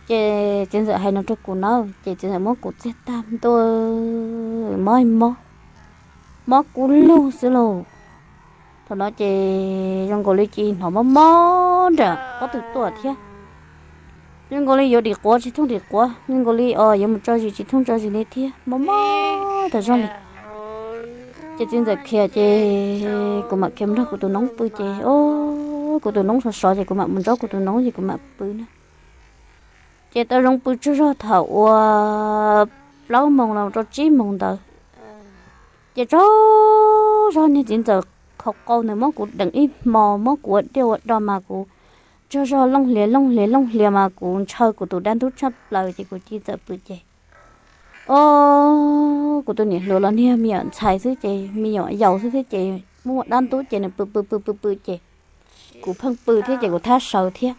Ces txiv ntxawm hais no rau kuv na, ces txiv ntxawm muab kuv txiag tag ntua, mob mob, mob kub lug xwb lauj. Thaum no ces zoo nkaus li cia li hnov mob mob nram pob tw tuaj thiab. Zoo nkaus li yuav dim quav tsis thooj dim quav, zoo nkaus li os yuav mus tso zis tsis thooj tso zis li thiab, mob mob tas zog li. Ces txiv ntxawm khiav ces kuv mam khiav mus nrog kuv tus noob pw ces, o, kuv tus noob sov sov ces kuv mam mus nrog kuv tus noob ces kuv mam pw na. Ces tau zoo pw tsaug zog thaum uas plaub moos los rau tsib moos ntawd. Ces tsaug zog niag txiv ntxawm qhov qau ntawd muab kuv deev ib hmo, muab kuv ua diaj ua do mas kuv tsaug zog looj hlias looj hlias looj hlias mas kuv ntshaw kuv tus dab ntub tshaj plaws ces kuv cia li txawm pw ces, o, kuv tus niam hluas los niag me nyuam ntxhais xwb ces me nyuam yaus xwb thiab ces muaj dab ntub ces nws pw pw pw pw pw ces kuv pheej pw thiab ces kuv thab sawv thiab.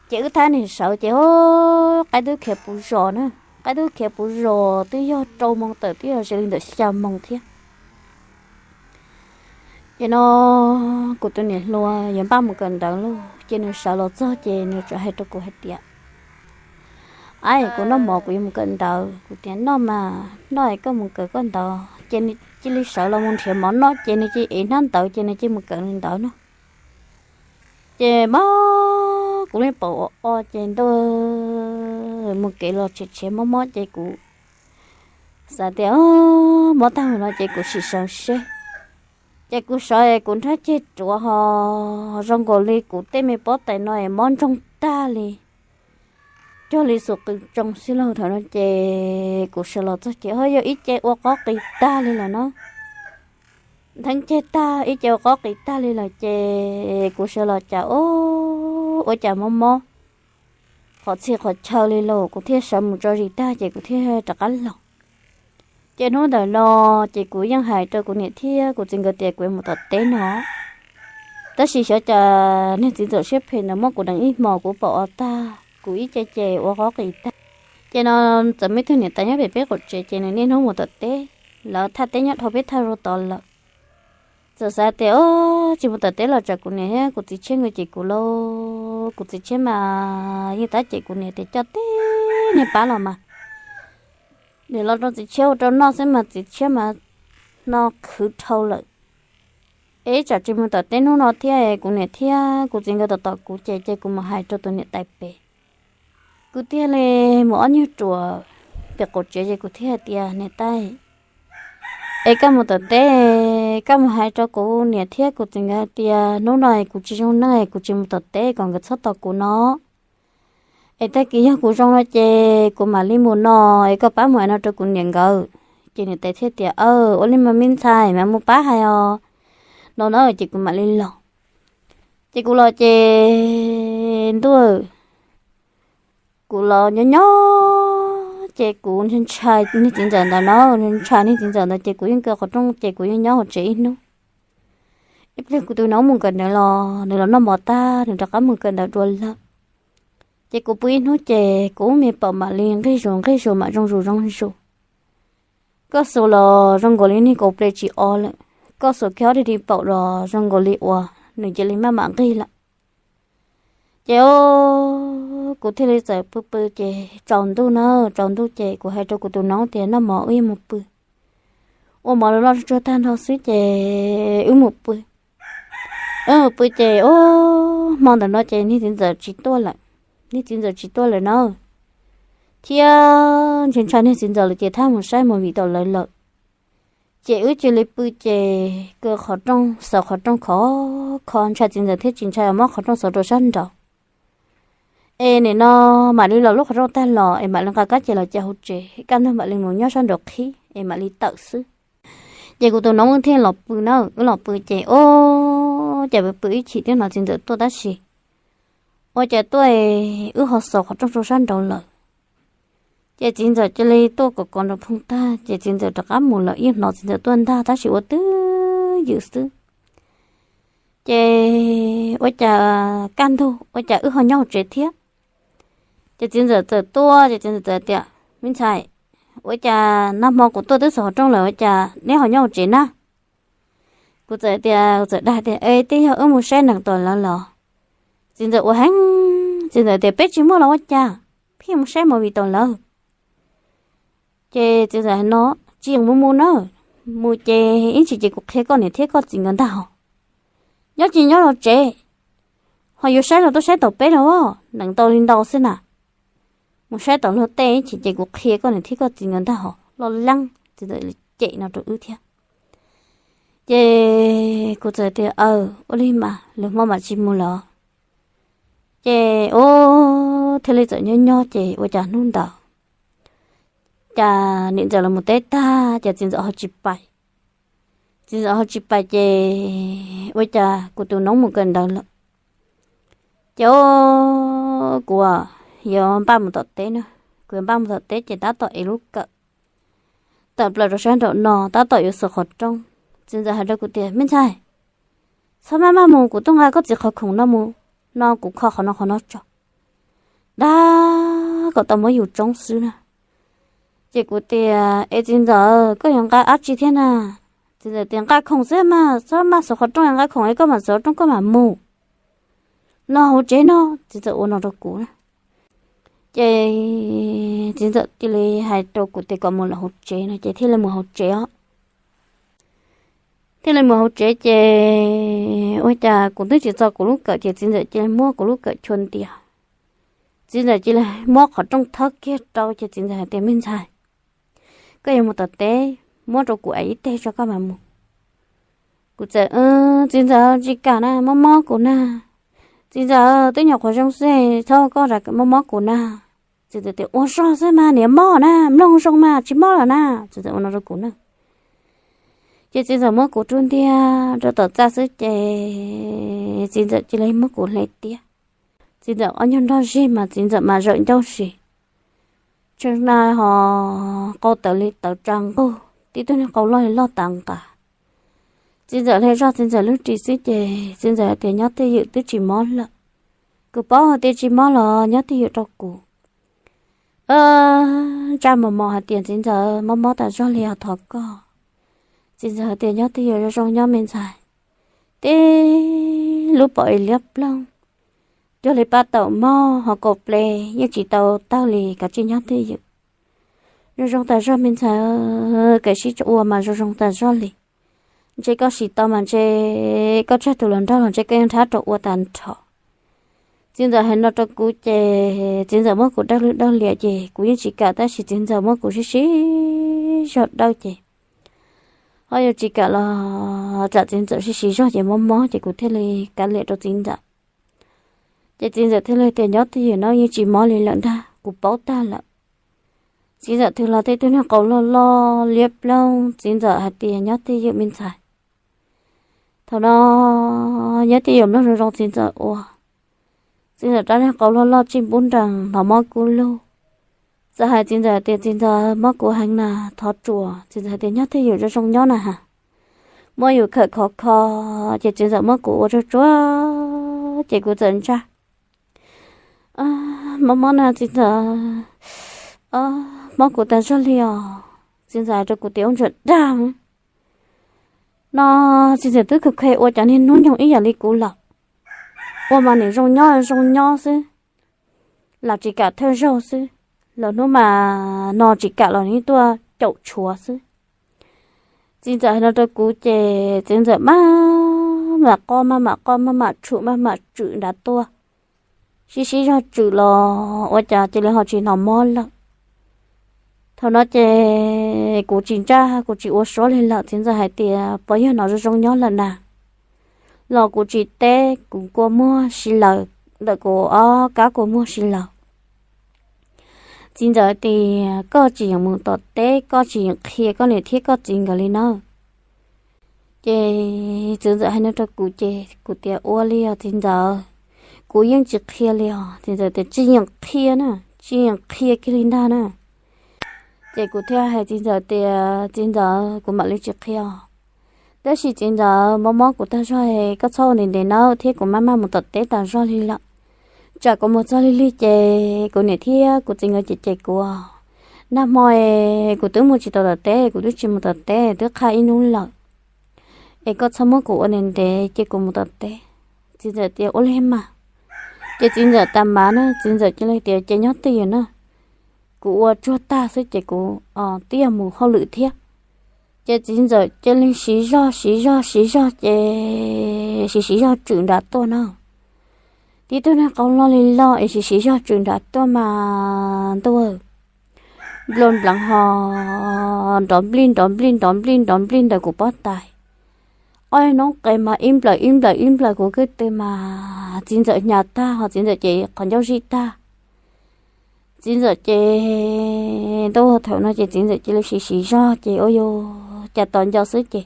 Ces wb thab niag sawv ces, o, qaib twb khiav puv zos na, qaib twb khiav puv zos twb yog rau moos tawm twb yog ze li ntawm xya moos thiab. Ces no kuv tus niam hluas yuav npaj mus kawm ntawv lauj, ces nws sawv los txog ces nws txawm hais rau kuv hais tias, Ab, kuv noj mov kuv yuav mus kawm ntawv. Kuv tias, Noj mas noj es koj mus kawm koj ntawv. Ces nws cia li sawv los mus nrhiav mov noj ces nws cia li ev hnab ntawv ces nws cia li mus kawm nws ntawv no. Ces mas kuv li paum ua o ces ntuj, mus kev los tshiav tshiav mob mob ces kuv xav tias mob tag no ces kuv sim sawv seb. Ces kuv sawv es kuv nrhab ceg ruav ho zoo nkaus li kuv tej me pob tais no es mob ntsoog tag li, cuag li xuas qws tsoo xwb lauj. Thaum no ces kuv sawv los txog ces ho yog ib ce ua qob qis tag li lawm na. Ntheeb ceg tag ib ce ua qob qis tag li lawm ces kuv sawv los cas ua cas mob mob qhov txhia qhov chaw li lauj, kuv thiaj sawv mus tso zis tag ces kuv thiaj rov qab los. Ces hnub ntawm no ces kuv yeej hais rau kuv niam thiab kuv txiv nkawd tias kuv yuav mus tom teb no, tab sis xyov cas niag txiv ntxawm siab phem ntawd muab kuv deev ib hmos kuv pom ua tag kuv ib ce ces ua qob qis tag. Ces no txawm muaj ib tug niam tais nyob pem peb qaum tsev ces nws niaj hnub mus tom teb, lawv thaj teb nyob dhau peb thaj rau tod lawm. Txawm xav tias tsis mus tom teb los tsam kuv niam thiab kuv txiv tshiab nkawd cem kuv lauj, kuv txiv tshiab mas yeej tab cem kuv niam tias coj teb niag pab los mas, niam los rau txiv tshiab ua rau noj xwb mas txiv tshiab mas no khwv dhau lawm. Es ib tsam tsis mus tom teb hnub no thiab kuv niam thiab kuv txiv nkawd tom tom kuv ces ces kuv mus hais rau tus niam tais pem. Kuv thiaj li mus ob nyuag ruam pem qaum tsev ces kuv thiaj hais tias niam tais, es koj mus tom teb, koj mus hais rau kuv niam thiab kuv txiv nkawd tias hnub no es kuv tsis zoo neej es kuv tsis mus tom teb kom nkawd txhob tos kuv no. Es tag kis yog kuv zoo no ces kuv mam li mus no, es koj pab mus hais no rau kuv niam nkawd. Ces niam tais thiaj tias, aw, ua li mas me ntxhais, mas mus pab hais os no na ces kuv mam li los. Ces kuv los ces ntuj, kuv los nyob nyob ces kuv ntshai ntshai niag txiv ntxawm ntawd no, ntshai niag txiv ntxawm ntawd ces kuv yeej kaw qhov rooj ces kuv yeej nyob hauv tsev ib hnub. Ib pliag kuv tus nus mus kawm ntawv los nws los noj mov tag nws rov qab mus kawm ntawv dua lawm. Ces kuv pw ib hnub ces kuv ub me paum mam li nqig zus nqig zus mam zoo zus zoo zus. Koj xus los zoo nkaus li niag kaus ple tsis o lawm, koj xus kiag ob dig paum los zoo nkaus li uas nws cia li maj mam nqig lawm. Ces o, kuv thiaj li txawm pw pw ces tsaus ntuj na, tsaus ntuj ces kuv hais rau kuv tus nus tias noj mov wb yuav mus pw. Ua mov los noj tsuag tag nrho xwb ces wb mus pw. Wb mus pw ces o, hmo ntawm no ces niag txiv ntxawm tsis tuaj lawm, niag txiv ntxawm tsis tuaj lawm na, thiab ntshai ntshai niag txiv ntxawm lawm ces thab mus saib mus vim tau lawv lawm. Ces wb cia li pw ces kaw qhov rooj xaws qhov rooj khov kho ntshai txiv ntxawm thiab tsis ntshai mob qhov rooj xaws rau sab nraud. Es nim no mam li los lub qhov rooj tag los es mam li nqa kab ces los cia hauv tsev, kaj ntug mam li mus nyob sab nraud qhib es mam li tawm xwb. Ces kuv tus nus thiaj los pw na, wb los pw ces o, cas pw pw ib chim twb hnov txiv ntxawm tuaj tab sis ua cas tuaj wb ho xaws qhov rooj rau sab nraud lawm. Ces txiv ntxawm cia li tuaj kom kov nraug phooj tag ces txiv ntxawm rov qab mus lawm, yeej hnov txiv ntxawm tuaj ntag tab sis ua twj ywm xwb. Ces ua cas kaj ntug ua cas wb ho nyob hauv tsev thiab. Ces txiv ntxawm txawm tuaj ces txiv ntxawm txawm tias, me ntxhais, ua cas nag hmo kuv tuaj twb xov qhov rooj lawm ua cas neb ho nyob hauv tsev na? Kuv txawm tias, kuv txawm dag tias, Es twb yog wb mus saib nees tom lawv los. Txiv ntxawm ua heev, txiv ntxawm tias, Peb tsis muaj los ua cas, pheej mus saib movie tom lawv. Ces txiv ntxawm hais no, Tsis yeem mus mus na, mus ces ib chim ces kuv qhia koj niam thiab koj txiv nkawd ntag hos. Nyob ces nyob los tsev, ho yuav saib los tuaj saib tom peb los, nees ntau li ntau xwb na. Mus saib tom luag tej ib chim ces kuv qhia koj niam thiab koj txiv nkawd ntag hos, loj leeb. Txiv ntxawm cem no rau wb thiab. Ces kuv txawm tias, Aw, ua li mas lwm hmo mam tsis mus lawm. Ces ua thiaj li txawm nyob nyob ces ua cas hnub ntawd cas niam ntxawm los mus teb tag ces txiv ntxawm ho tsis pais. Txiv ntxawm ho tsis pais ces ua cas kuv tus noob mus kawm ntawv lawm. Ces kuv yuav npaj mus tom teb na, kuv yuav npaj mus tom teb ces tab tom ev lub kawm tawm plaws rau sab nraum no tab tom yuav xuas qhov rooj. Txiv ntxawm hais rau kuv tias, Me ntxhais, txhob maj maj mus, kuv tuaj nqa koj txiv qhov khoom no mus, no kuv kho qhov no qhov no tso, dag kom tau muab yus tsoob xwb na. Ces kuv tias, Es txiv ntxawm, koj yuav nqa dab tsi thiab na? Txiv ntxawm tias, Nqa khoom xwb mas, txhob maj xuas qhov rooj, nqa khoom es koj mam xuas qhov rooj koj mam mus, los hauv tsev no. Txiv ntxawm ua no rau kuv na. Ces txiv ntxawm cia li hais rau kuv tias kom mus lawm hauv tsev no ces thiaj li mus hauv tsev os. Thiaj li mus hauv tsev ces ua cas kuv twb tsis txo kuv lub kawm ces txiv ntxawm cia li muab kuv lub kawm chua ntias. Txiv ntxawm cia li muab qhov rooj thawb kiag rau ces txiv ntxawm hais tias, Me ntxhais, koj yuav mus tom teb, muab rau kuv ev ib teg tso koj mam mus. Kuv txawm, Txiv ntxawm, tsis kam na, mob mob kuv na. Txiv ntxawm, twb nyuam qhuav zoo xwb, txhob koj mob mob kuv na. Txiv ntxawm tias, Ua zog xwb mas niam, mob na, mloog zoo mas tsis mob lawm na. Txiv ntxawm ua no rau kuv na. Ces txiv ntxawm muab kuv rub ntiag rau tom txaj xwb ces txiv ntxawm cia li muab kuv hle tiab. Txiv ntxawm ob nyuag nrog zig mas txiv ntxawm mas zawm ncauj zis, tshee na ho qau tawv li tawv tsa nqug, tib tug niag qau loj li loj tas nqa. Txiv ntxawm hle zog txiv ntxawm lub ris xwb ces txiv ntxawm hais tias, Nyob twj ywm, twb tsis mob lawm. Kuv paub hais tias tsis mob los nyob twj ywm rau kuv. Ntsaj mos mos hais tias, Txiv ntxawm, mob mob tas zog li os, thov koj. Txiv ntxawm hais tias, Nyob twj ywm, zoo zoo nyob me ntxhais. Tib lub pom es liab ploog, cuag li pab taum mog, ho kaum ple yeej tsis tau tawg li, kav tsij nyob twj ywm. Zoo zoo tas zog me ntxhais, kav tsij ua mas zoo zoo tas zog li. Ntshe koj siv tau mas ntshe koj tsawg tus hluas nraug los ntshe koj yeej nrhab rau ua tag nrho. Txiv ntxawm hais no rau kuv ces txiv ntxawm muab kuv dawj lwj dawj liam ces kuv yeej tsis kam tab sis txiv ntxawm muab kuv sib sib zog dawj ces ho yuav tsis kam los tsam txiv ntxawm sib sib zog ces mob mob ces kuv thiaj li kav liam rau txiv ntxawm. Ces txiv ntxawm thiaj li tias, Nyob twj ywm no yeej tsis mob li lawm ntag, kuv paub tag lawm. Txiv ntxawm twb los tej tug niag qau loj loj liab ploog, txiv ntxawm hais tias, Nyob twj ywm me ntxhais. Thaum no nyob twj ywm mloog zoo zoo txiv ntxawm ua. Txiv ntxawm rab niag qau loj loj tsij npub nrees los mob kuv lug. Txawm hais txiv ntxawm tias, Txiv ntxawm, mob kuv heev na, thov tsuas. Txiv ntxawm hais tias, Nyob twj ywm zoo zoo nyob na has. Muab yus khawm khov kho ces txiv ntxawm muab kuv ua tsuag tsuag ces kuv txawm ntsaj, Mob mob na txiv ntxawm, mob kuv tas zog li os. Txiv ntxawm hais rau kuv tias, Ub ntsuag dag no, txiv ntxawm twb kheev kheev ua cov niag hnub nyoog ib yam li kuv lawm. Ua mas nim zoo nyob zoo nyob xwb, lam tsis kam thawj zaug xwb, lwm hnub mas no tsis kam los nws tuaj caum tshuav xwb. Txiv ntxawm hais no rau kuv ces txiv ntxawm maj mam qoj maj mam qoj maj mam tshum maj mam tswm nrad tuaj, sib sib zog tswm los ua cas cia li ho tsis hnov mob lawm. Thaum no ces kuv tsis ntsaj kuv tsis ua suab li lawm, txiv ntxawm hais tias, Puas yog hnov zoo zoo nyob lawm na? Los kuv tsis teb, kuv kua muag si lawm, ntawm kuv ob kab kua muag si lawm. Txiv ntxawm tias, Koj tsis yeem mus tom teb, koj tsis yeem qhia koj niam thiab koj txiv nkawd li na. Ces txiv ntxawm hais no rau kuv ces kuv tias, Ua li os txiv ntxawm, kuv yeej tsis qhia li os. Txiv ntxawm tias, Tsis yeem qhia na, tsis yeem qhia kiag li ntag na. Ces kuv thiaj hais txiv ntxawm tias, Txiv ntxawm, kuv mam li tsis qhia os. Tab sis txiv ntxawm, mob mob kuv tag zog, koj txhob ua ntev ntev nawb, thiab kuv maj maj mus tom teb tas zog li lawm. Tsam kuv mus txog lig lig ces kuv niam thiab kuv txiv nkawd cem cem kuv os. Nag hmo es kuv twb mus tsis tau tom teb, kuv twb tsis mus tom teb twb qhaj ib hnub lawm, es koj txhob muab kuv ua ntev ntev, cia kuv mus tom teb. Txiv ntxawm tias ua li mas. Ces txiv ntxawm tas npav na, txiv ntxawm cia li tias ces nyob twj ywm na, kuv ua tsuag tag xwb ces kuv twb yog mus hauj lwm thiab. Ces txiv ntxawm cia li siv zog siv zog siv zog ces siv siv zog tswm nram tuaj na. Tib tug niag qau loj li loj es siv siv zog tswm nram tuaj mas ntuj, nplua npleev ho nrov nplij nrov nplij nrov nplij nrov nplij ntawm kuv pob tais. Ob noob qes mas ib nplawm ib nplawm ib nplawm kuv kwj tw mas txiv ntxawm hnyav tag ho txiv ntxawm ces qhov ncauj zij tag. Txiv ntxawm ces ntuj, thaum no ces txiv ntxawm cia li siv siv zog ces ua yus cas tos nco xwb ces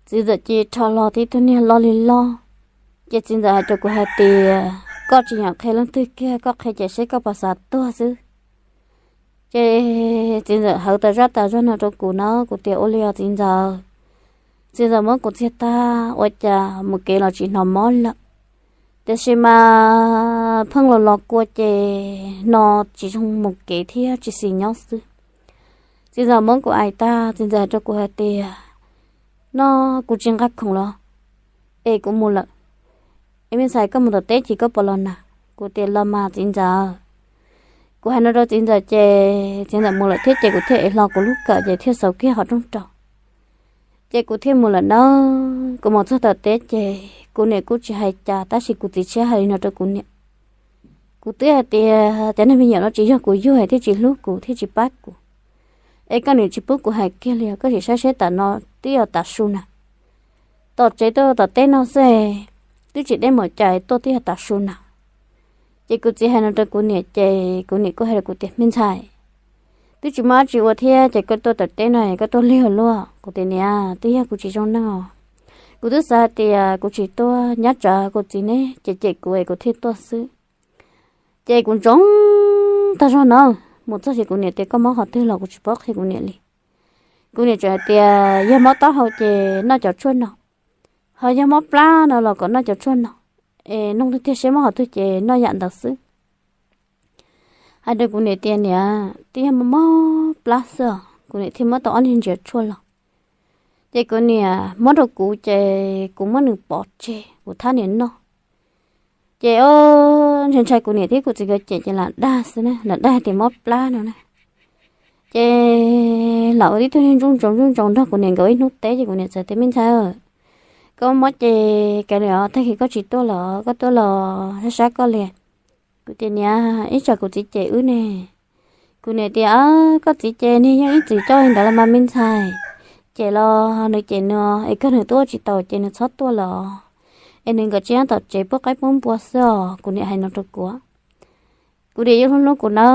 txiv ntxawm cia li rho los tib tug niag loj li loj. Ces txiv ntxawm hais rau kuv hais tias koj tsis nyam qhia leej twg kiag, koj qhia ces seb koj puas xav tuag xwb. Ces txiv ntxawm hawv tas zaj tas zog no rau kuv na, kuv tias ua li os txiv ntxawm. Txiv ntxawm muab kuv txiag tag ua cas mus kev los tsis hnov mob lawm, tiam sis mas pheej los los kua ces no tsis zoo mus kev thiab tsis xis nyob xwb. Txiv ntxawm muab kuv ais tag, txiv ntxawm hais rau kuv hais tias no kuv tsis nqa khoom los es kuv mus lawm. Es me ntxhais, koj mus tom teb ces koj puas los na? Kuv tias los mas txiv ntxawm. Kuv hais no rau txiv ntxawm ces txiv ntxawm mus lawm thiab ces kuv thiaj ev hlo kuv lub kawm ces thiaj xauv kiag qhov rooj rau. Ces kuv thiaj mus lawm na. Kuv mus txog tom teb ces kuv niam kuj tsis hais cas tab sis kuv txiv tshiab hais li no rau kuv niam. Kuv twb hais tias cov neeg me nyuam no tsis yog kuv yug thiaj tsis hlub kuv thiaj tsis pab kuv. Es koj niam tsis pub kuv hais kiag li, koj sim saib seb tam no twb yog tav su na. Tom tsev tuaj tom teb no xwb, twb tsis deb mus cas tuaj twb yog tav su na. Ces kuv txiv hais no rau kuv niam ces kuv niam kuj hais rau kuv tias me ntxhais, twb tsis muaj dab tsi ua thiab ces koj tuaj tom teb no koj tuaj lig luaj. Kuv tias niam, twb yog kuv tsis zoo neej os. Kuv twb xav hais tias kuv tsis tuaj nyob tsam kuv txiv ne ces cem kuv es kuv thiaj tuaj xwb. Ces kuv ntsoov tag zog no, mus txog ces kuv niam tias koj mob qhov twg los kuv tsis paub qhia kuv niam li. Kuv niam tseem hais tias yog mob taub hau ces noj cov tshuaj no, ho yog mob plab no los kom noj cov tshuaj no, es noog tiag tiag seb mob qhov twg ces noj yam ntawd xwb. Hais rau kuv niam tias niam, twb yog mob plab xwb os. Kuv niam thiaj muab tau ob niag ntsiav tshuaj los. Ces kuv niam muab rau kuv ces kuv muab nws pov tseg kuv thab niam noj. Ces o, ntshai ntshai kuv niam thiab kuv txiv nkawd cem ces lam dag xwb na, lam dag tias mob plab no na. Ces lam ua tib tug niag ntsooj ntsoov ntsooj ntsoov nrog kuv niam nkawd ib hnub teb ces kuv niam txawm tias me ntxhais, koj mob ces kav liam os, tag kis koj tsis tuaj los koj tuaj los sab sab koj li. Kuv tias niam, ib tsam kuv txiv cem wb ne. Kuv niam tias koj txiv ces niag yeej ib txwm coj li ntawd los mas me ntxhais, cem los nws cem nws es kawg nws tuaj tsis tau ces nws txhob tuaj los, es nws nkawd tsis nyob tom tsev pub qaib pub npua xwb os. Kuv niam hais no rau kuv. Kuv niam yeej hlub hlub kuv na,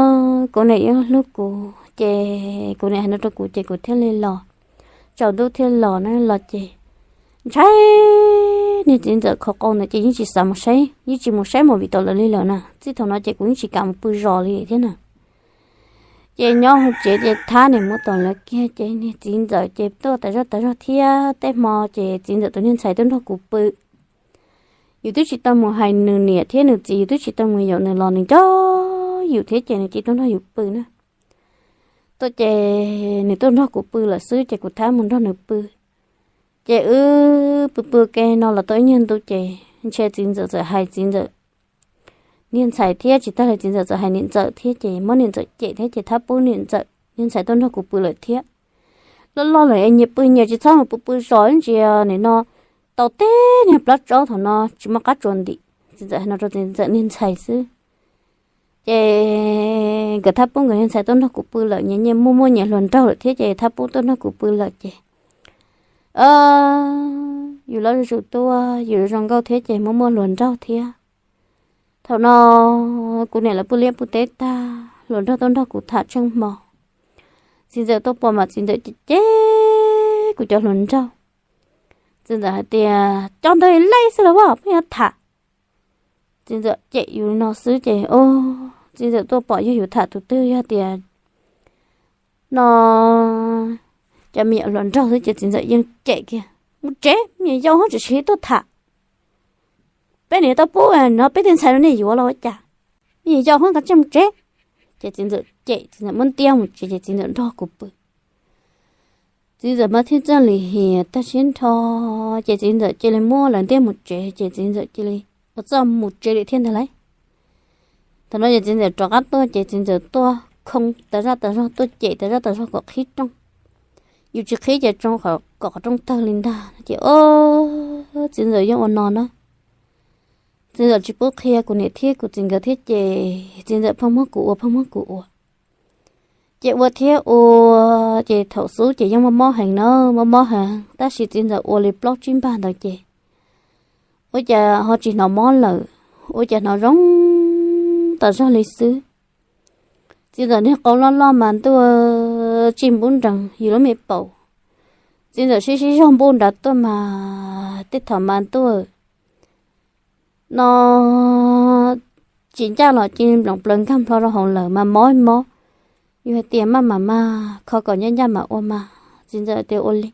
kuv niam yeej hlub kuv ces kuv niam hais no rau kuv ces kuv thiaj li los, tsaus ntuj thiaj los na, los ces ntshai niag txiv ntxawm khov qau ntawd ces yeej tsis xav mus saib, yeej tsis mus saib mus vim tau lawv li lawm na. Txij thaum no ces kuv yeej tsis kam mus pw zos li thiab na. Ces nyob hauv tsev ces thab niam muab tom lawv kiag ces niag txiv ntxawm ces tuaj tas zog tas zog thiab tej hmo ces txiv ntxawm tus niag ntxhais tuaj nrog kuv pw. Yus twb tsis tau mus hais nws niam thiab nws txiv, yus twb tsis tau mus yaum nws los nws nco yus thiab ces nws cia tuaj nrog yus pw na. Tuaj ces nws tuaj nrog kuv pw lawm xwb ces kuv thab mus nrog nws pw. Ces wb pw pw ke no los tau ib nyuag ntu ces ntshe txiv ntxawm txawm hais txiv ntxawm niag ntxhais thiab tsis tag li txiv ntxawm txawm hais niam ntxawm thiab ces muab niam ntxawm cem thiab ces thab pub niam ntxawm niag ntxhais tuaj nrog kuv pw lawm thiab. Loj loj lawm es nyias pw nyias tsis txhob mus pw pw zos ntsia nim no tau teb niag plab tsaub thaum no tsis muaj qab tsuas ntim. Txiv ntxawm hais no rau txiv ntxawm niag ntxhais xwb. Ces nkawd thab pub nkawd niag ntxhais tuaj nrog kuv pw lawm, nyias nyias muaj muaj nyias hluas nraug lawm thiab ces thab pub tuaj nrog kuv pw lawm ces yus loj zuj zus tuaj yus zoo nkauj thiab ces muaj muaj hluas nraug thiab. Thaum no kuv niam lawv pw liab pw teb tag, hluas nraug tuaj nrog kuv tham tsheej hmo. Txiv ntxawm tuaj pom mas txiv ntxawm cem cem kuv cov hluas nraug. Txiv ntxawm hais tias cov ntawd lej xwb los as peb yuav tham. Txiv ntxawm cem yus li no xwb ces txiv ntxawm tuaj pom yog yus tham tus twg, yog tias no cov me nyuam hluas nraug xwb ces txiv ntxawm yeej cem kiag, mus tsev, me nyuam yaus hwb tseem siv tuaj tham. Peb niam tau pub no peb tej ntxhais no nej yuav los ua cas? Me nyuam yaus hwb, kav tsij mus tsev. Ces txiv ntxawm cem, txiv ntxawm muab ntiab mus tsev, ces txiv ntxawm nrog kuv pw. Txiv ntxawm mas thiaj txawj lim hiam tag siab nrho, ces txiv ntxawm cia li muab lawv ntiab mus tsev, ces txiv ntxawm cia li ua txuj mus tsev li thiab ntag lauj. Thaum no ces txiv ntxawm rov qab tuaj, ces txiv ntxawm tuaj khoo tas zaj tas zog, tuaj cem tas zaj tas zog kom qhib rooj. Yus tsis qhib ces tsoo kom qhov rooj tawg li ntag. Ces o, txiv ntxawm yeej ua no na. Txiv ntxawm tsis pub qhia kuv niam thiab kuv txiv nkawd thiab, ces txiv ntxawm pheej muab kuv ua, pheej muab kuv ua. Ces ua thiab ua, ces thaum xub ces yeej mob mob heev na, mob mob heev, tab sis txiv ntxawm ua li plaub tsib npag ntawd ces ua cas ho tsis hnov mob lawm, ua cas hnov zoo tas zog li xwb. Txiv ntxawm niag qau loj loj mas ntuj, tsij npub nrees yus lub me paum. Txiv ntxawm sib sib zog npuj nrad tuaj mas tej thaum mas ntuj no tsis ncaj los cia li nploom plaws nkag nplho rau hauv lawm mas mob mob. Yus hais tias maj mam maj kho kom ncaj ncaj mam ua mas txiv ntxawm tias ua li.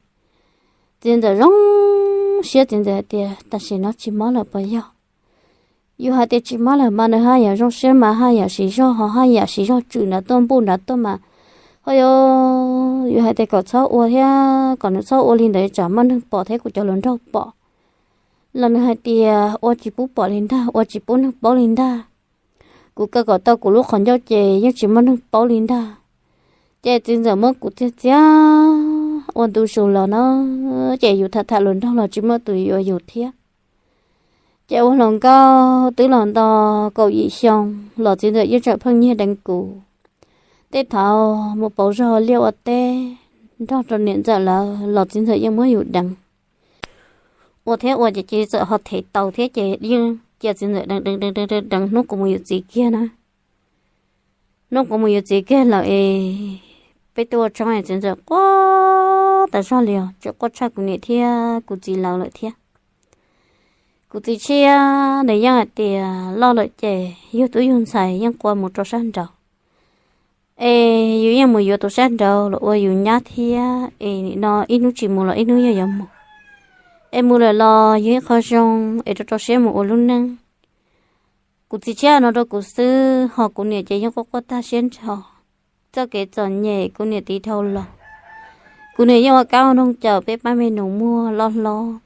Txiv ntxawm zoo siab, txiv ntxawm hais tias tam sim no tsis mob lawm puas yog? Yus hais tias tsis mob lawm mas nws haj yam zoo siab mas haj yam siv zog, ho haj yam siv zog tswm nrad tuaj npuj nrad tuaj mas ho yus, yus hais tias kom txhob ua thiab, kom nws txhob ua li ntawd tsam muaj neeg pom thiab kuv cov hluas nraug pom los nws hais tias ua tsis pub pom li ntag, ua tsis pub neeg paub li ntag. Kuv kaw kom tau kuv lub qhov ncauj ces yeej tsis muaj neeg paub li ntag. Ces txiv ntxawm muab kuv txiag txiab ua ntu zus los na, ces yus tham tham hluas nraug los tsis muaj tus yuav yus thiab. Ces ua hluas nkauj twb los nto kaum yim xyoo los txiv ntxawm yeej tseem pheej nyiag deev kuv. Tej thaum mus pauv zog liaj ua teb nrog rau niam ntxawm lawv los txiv ntxawm yeej muab yus deev. Ua thiab ua ces cia li txawm ho them tau thiab ces yeej cia txiv ntxawm deev deev deev deev deev hnub kuv mus yuav txiv kiag na. Hnub kuv mus yuav txiv kiag lawm es peb tuaj ua tshoob es txiv ntxawm quaj tas zog li os, tseem quaj tshaj kuv niam thiab kuv txiv lawv lawm thiab. Kuv txiv tshiab nws yeej hais tias loj lawm ces yug tub yug ntxhais yeej qua mus rau sab nraud, es yus yeej mus yuav tus sab nraud los ua yus nyab thiab es nim no ib hnub tsis mus los ib hnub yog yuav mus, es mus lawm los yog ib qho zoo es rau rau siab mus ua lub neej. Kuv txiv tshiab no rau kuv xwb, ho kuv niam ces yeej quaj quaj tag siab nrho. Txoj kev txom nyem kuv niam tiv dhau los, kuv niam yeej ua kab ua noog cawm peb pab me nus muag loj hlob.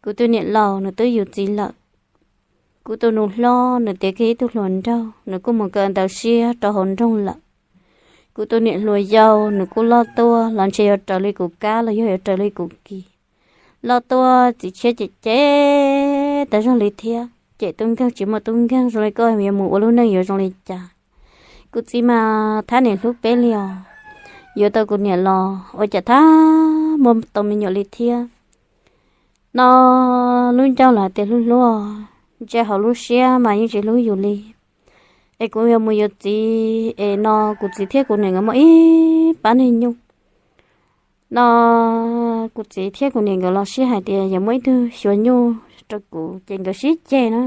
Kuv tus niam laus nws twb yuav txiv lawm. Kuv tus nus hlob nws tiav kiag ib tug hluas nraug, nws kuj mus kawm ntawv siab rau hauv nroog lawm. Kuv tus niam hluas yau nws kuj loj tuaj los ntshe yuav raws li kuv kab los yog yuav raws li kuv kis. Loj tuaj txiv tshiab cem cem tas zog li thiab, cem tub nkeeg tsis muaj tub nkeeg, zoo li koj yuav mus ua lub neej yuav zoo li cas. Kuv txiv mas thab niam hlub peb li os, yuav tau kuv niam los ua cas thab muaj tau me nyuam li thiab. No lub ncauj los hais tias hlub hlub, ntshe hauv lub siab mas yeej tsis hlub yus li. Es kuv yuav mus yuav txiv es no kuv txiv thiab kuv niam nkawd muaj ib pab niag nyuj. No kuv txiv thiab kuv niam nkawd los sib hais tias yuav muaj ib tug xyuas nyuj rau kuv ces nkawd sib ceg na.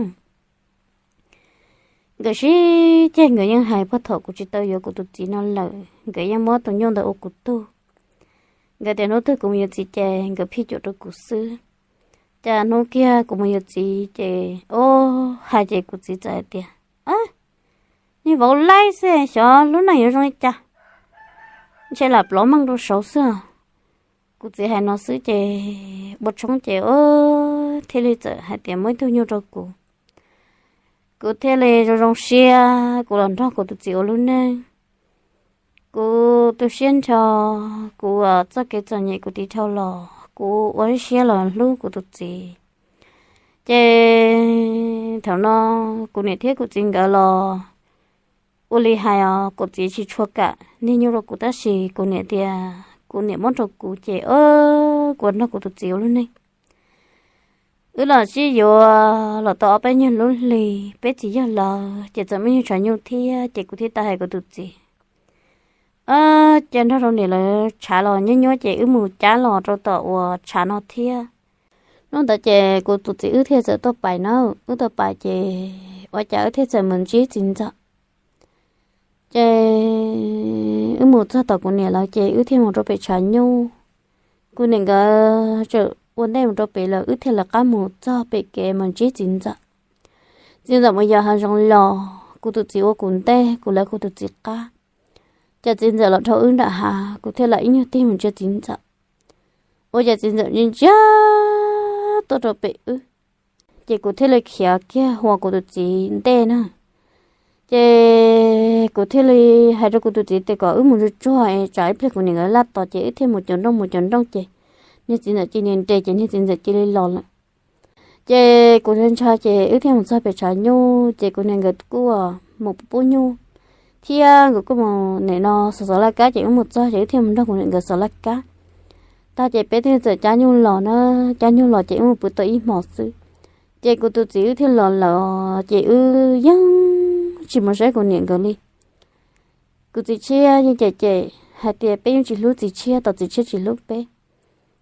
Nkawd sib ceg nkawd yeej hais puag thaum kuv tsis tau yuav kuv tus txiv no lawm nkawd yeej muab tus nyuj ntawd ua kuv tug. Nkawd tias hnub twg kuv mus yuav txiv ces nkawd phij cuam rau kuv xwb. Cas hnub kiag kuv mus yuav txiv ces o, hais ces kuv txiv txawm hais tias, niag vauv laib xwb xyov lub neej yuav zoo li cas, ntshe lam plov meej rau saud xwb. Kuv txiv hais no xwb ces ua tshoob ces thiaj li txawm hais tias muab ib tug nyuj rau kuv. Kuv thiaj li zoo zoo siab kuv los nrog kuv tus txiv ua lub neej. Kuv tu siab nrho, kuv txoj kev txom nyem kuv tiv dhau los kuv ua siab los hlub kuv tus txiv. Ces thaum no kuv niam thiab kuv txiv nkawd los ua li hais os, kuv txiv tsis tshua kam niag nyuj rau kuv tab sis kuv niam tias kuv niam muab rau kuv ces kuv nrog kuv tus txiv ua lub neej. Wb los sib yuav los tau ob peb nyuag lub hli, peb txiv yawg lawm ces txawm muaj nyuag tshav nyuj thiab ces kuv thiaj tau hais kuv tus txiv, cia nrog rau niam lawv tshav los nyuab nyuab ces wb mus cab los rau tom uas tshav no thiab. Hnub ntawd ces kuv tus txiv wb thiaj txawm tuaj pais na, wb tuaj pais ces ua cas wb thiaj txawm mus ntsib txiv ntxawm. Ces wb mus txog tom kuv niam lawv ces wb thiaj mus rau pem tshav nyuj. Kuv niam nkawd txawm ua ntej mus rau pem lawm wb thiaj lawv qab mus txog pem kev mus ntsib txiv ntxawm. Txiv ntxawm mus yos hav zoov los, kuv tus txiv ua kuv ntej, kuv lawv kuv tus txiv qab. Ces txiv ntxawm los dhau wb nram hav, kuv thiaj lam ib nyuag tig mus ntsia txiv ntxawm. Ua cas txiv ntxawm ntsia ntsia tuaj rau pem wb, ces kuv thiaj li khiav kiag hua kuv tus txiv ntej na. Ces kuv thiaj li hais rau kuv tus txiv tias kom wb mus tsuag tsuag es tsam ib pliag kuv niam nkawd laj tos ces wb thiaj mus cov nrooj mus cov nrooj ces niag txiv ntxawm cia li nres ces niag txiv ntxawm cia li los lawm. Ces kuv ntshai ntshai ces wb thiaj mus txog pem tshav nyuj ces kuv niam nkawd kuj mus pub nyuj thiab nkawd kuj mus nim no xov xov laj kab ces wb mus txog ces wb thiaj mus nrog kuv niam nkawd xov laj kab. Tag ces peb thiaj txawm cab nyuj los na, cab nyuj los ces wb mus pw tau ib hmos xwb, ces kuv tus txiv wb thiaj los lawm ces wb yeej tsis mus saib kuv niam nkawd li. Kuv txiv tshiab yeej cem cem hais tias peb yeej tsis hlub txiv tshiab, tos txiv tshiab tsis hlub peb.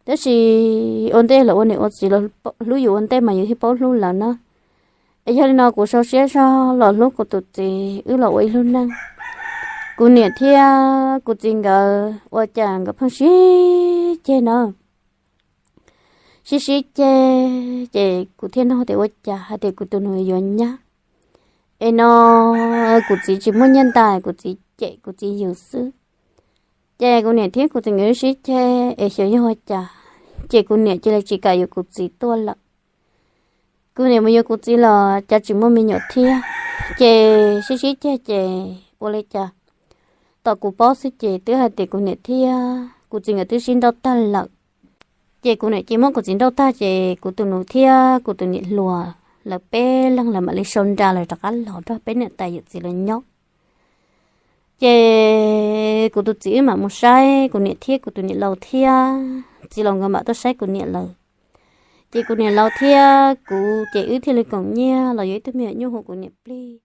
Tab sis ua ntej los ua niam ua txiv los hlub yus ua ntej mas yus thiaj paub hlub lawv na. Es yog li no kuv sau siab zog los hlub kuv tus txiv, wb los ua ib lub neej. Kuv niam thiab kuv txiv nkawd ua cas nkawd pheej sib ceg na, sib sib ceg, ces kuv thiaj nug tias ua cas hais tias kuv tus nus yuav nyab. Es no kuv txiv tsis muaj nyiaj ntais, kuv txiv cem kuv txiv yws xwb. Ces kuv niam thiab kuv txiv nkawd sib ceg es xyov yog ua cas, ces kuv niam cia li tsis kam yuav kuv txiv tuaj lawm. Kuv niam mus yuav kuv txiv los cas tsis muaj me nyuam thiab, ces sib sib ceg ces ua li cas tom kuv paub xwb ces twb hais tias kuv niam thiab kuv txiv nkawd twb sib nrauj tag lawm. Ces kuv niam cia muab kuv txiv nrauj tag ces kuv tus nus thiab kuv tus niam hluas lawv peb leeg lawv mam li sau nra lawv rov qab los nrog peb niam tais yawm txiv lawv nyob. Ces kuv tus txiv wb mam mus saib kuv niam thiab kuv tus niam laus thiab txiv laus nkawd mam tuaj saib kuv niam lawm. Ces kuv niam laus thiab kuv ces wb thiaj li koom nyiaj los yuav ib tug me nyuam nyuj hu kuv niam plig.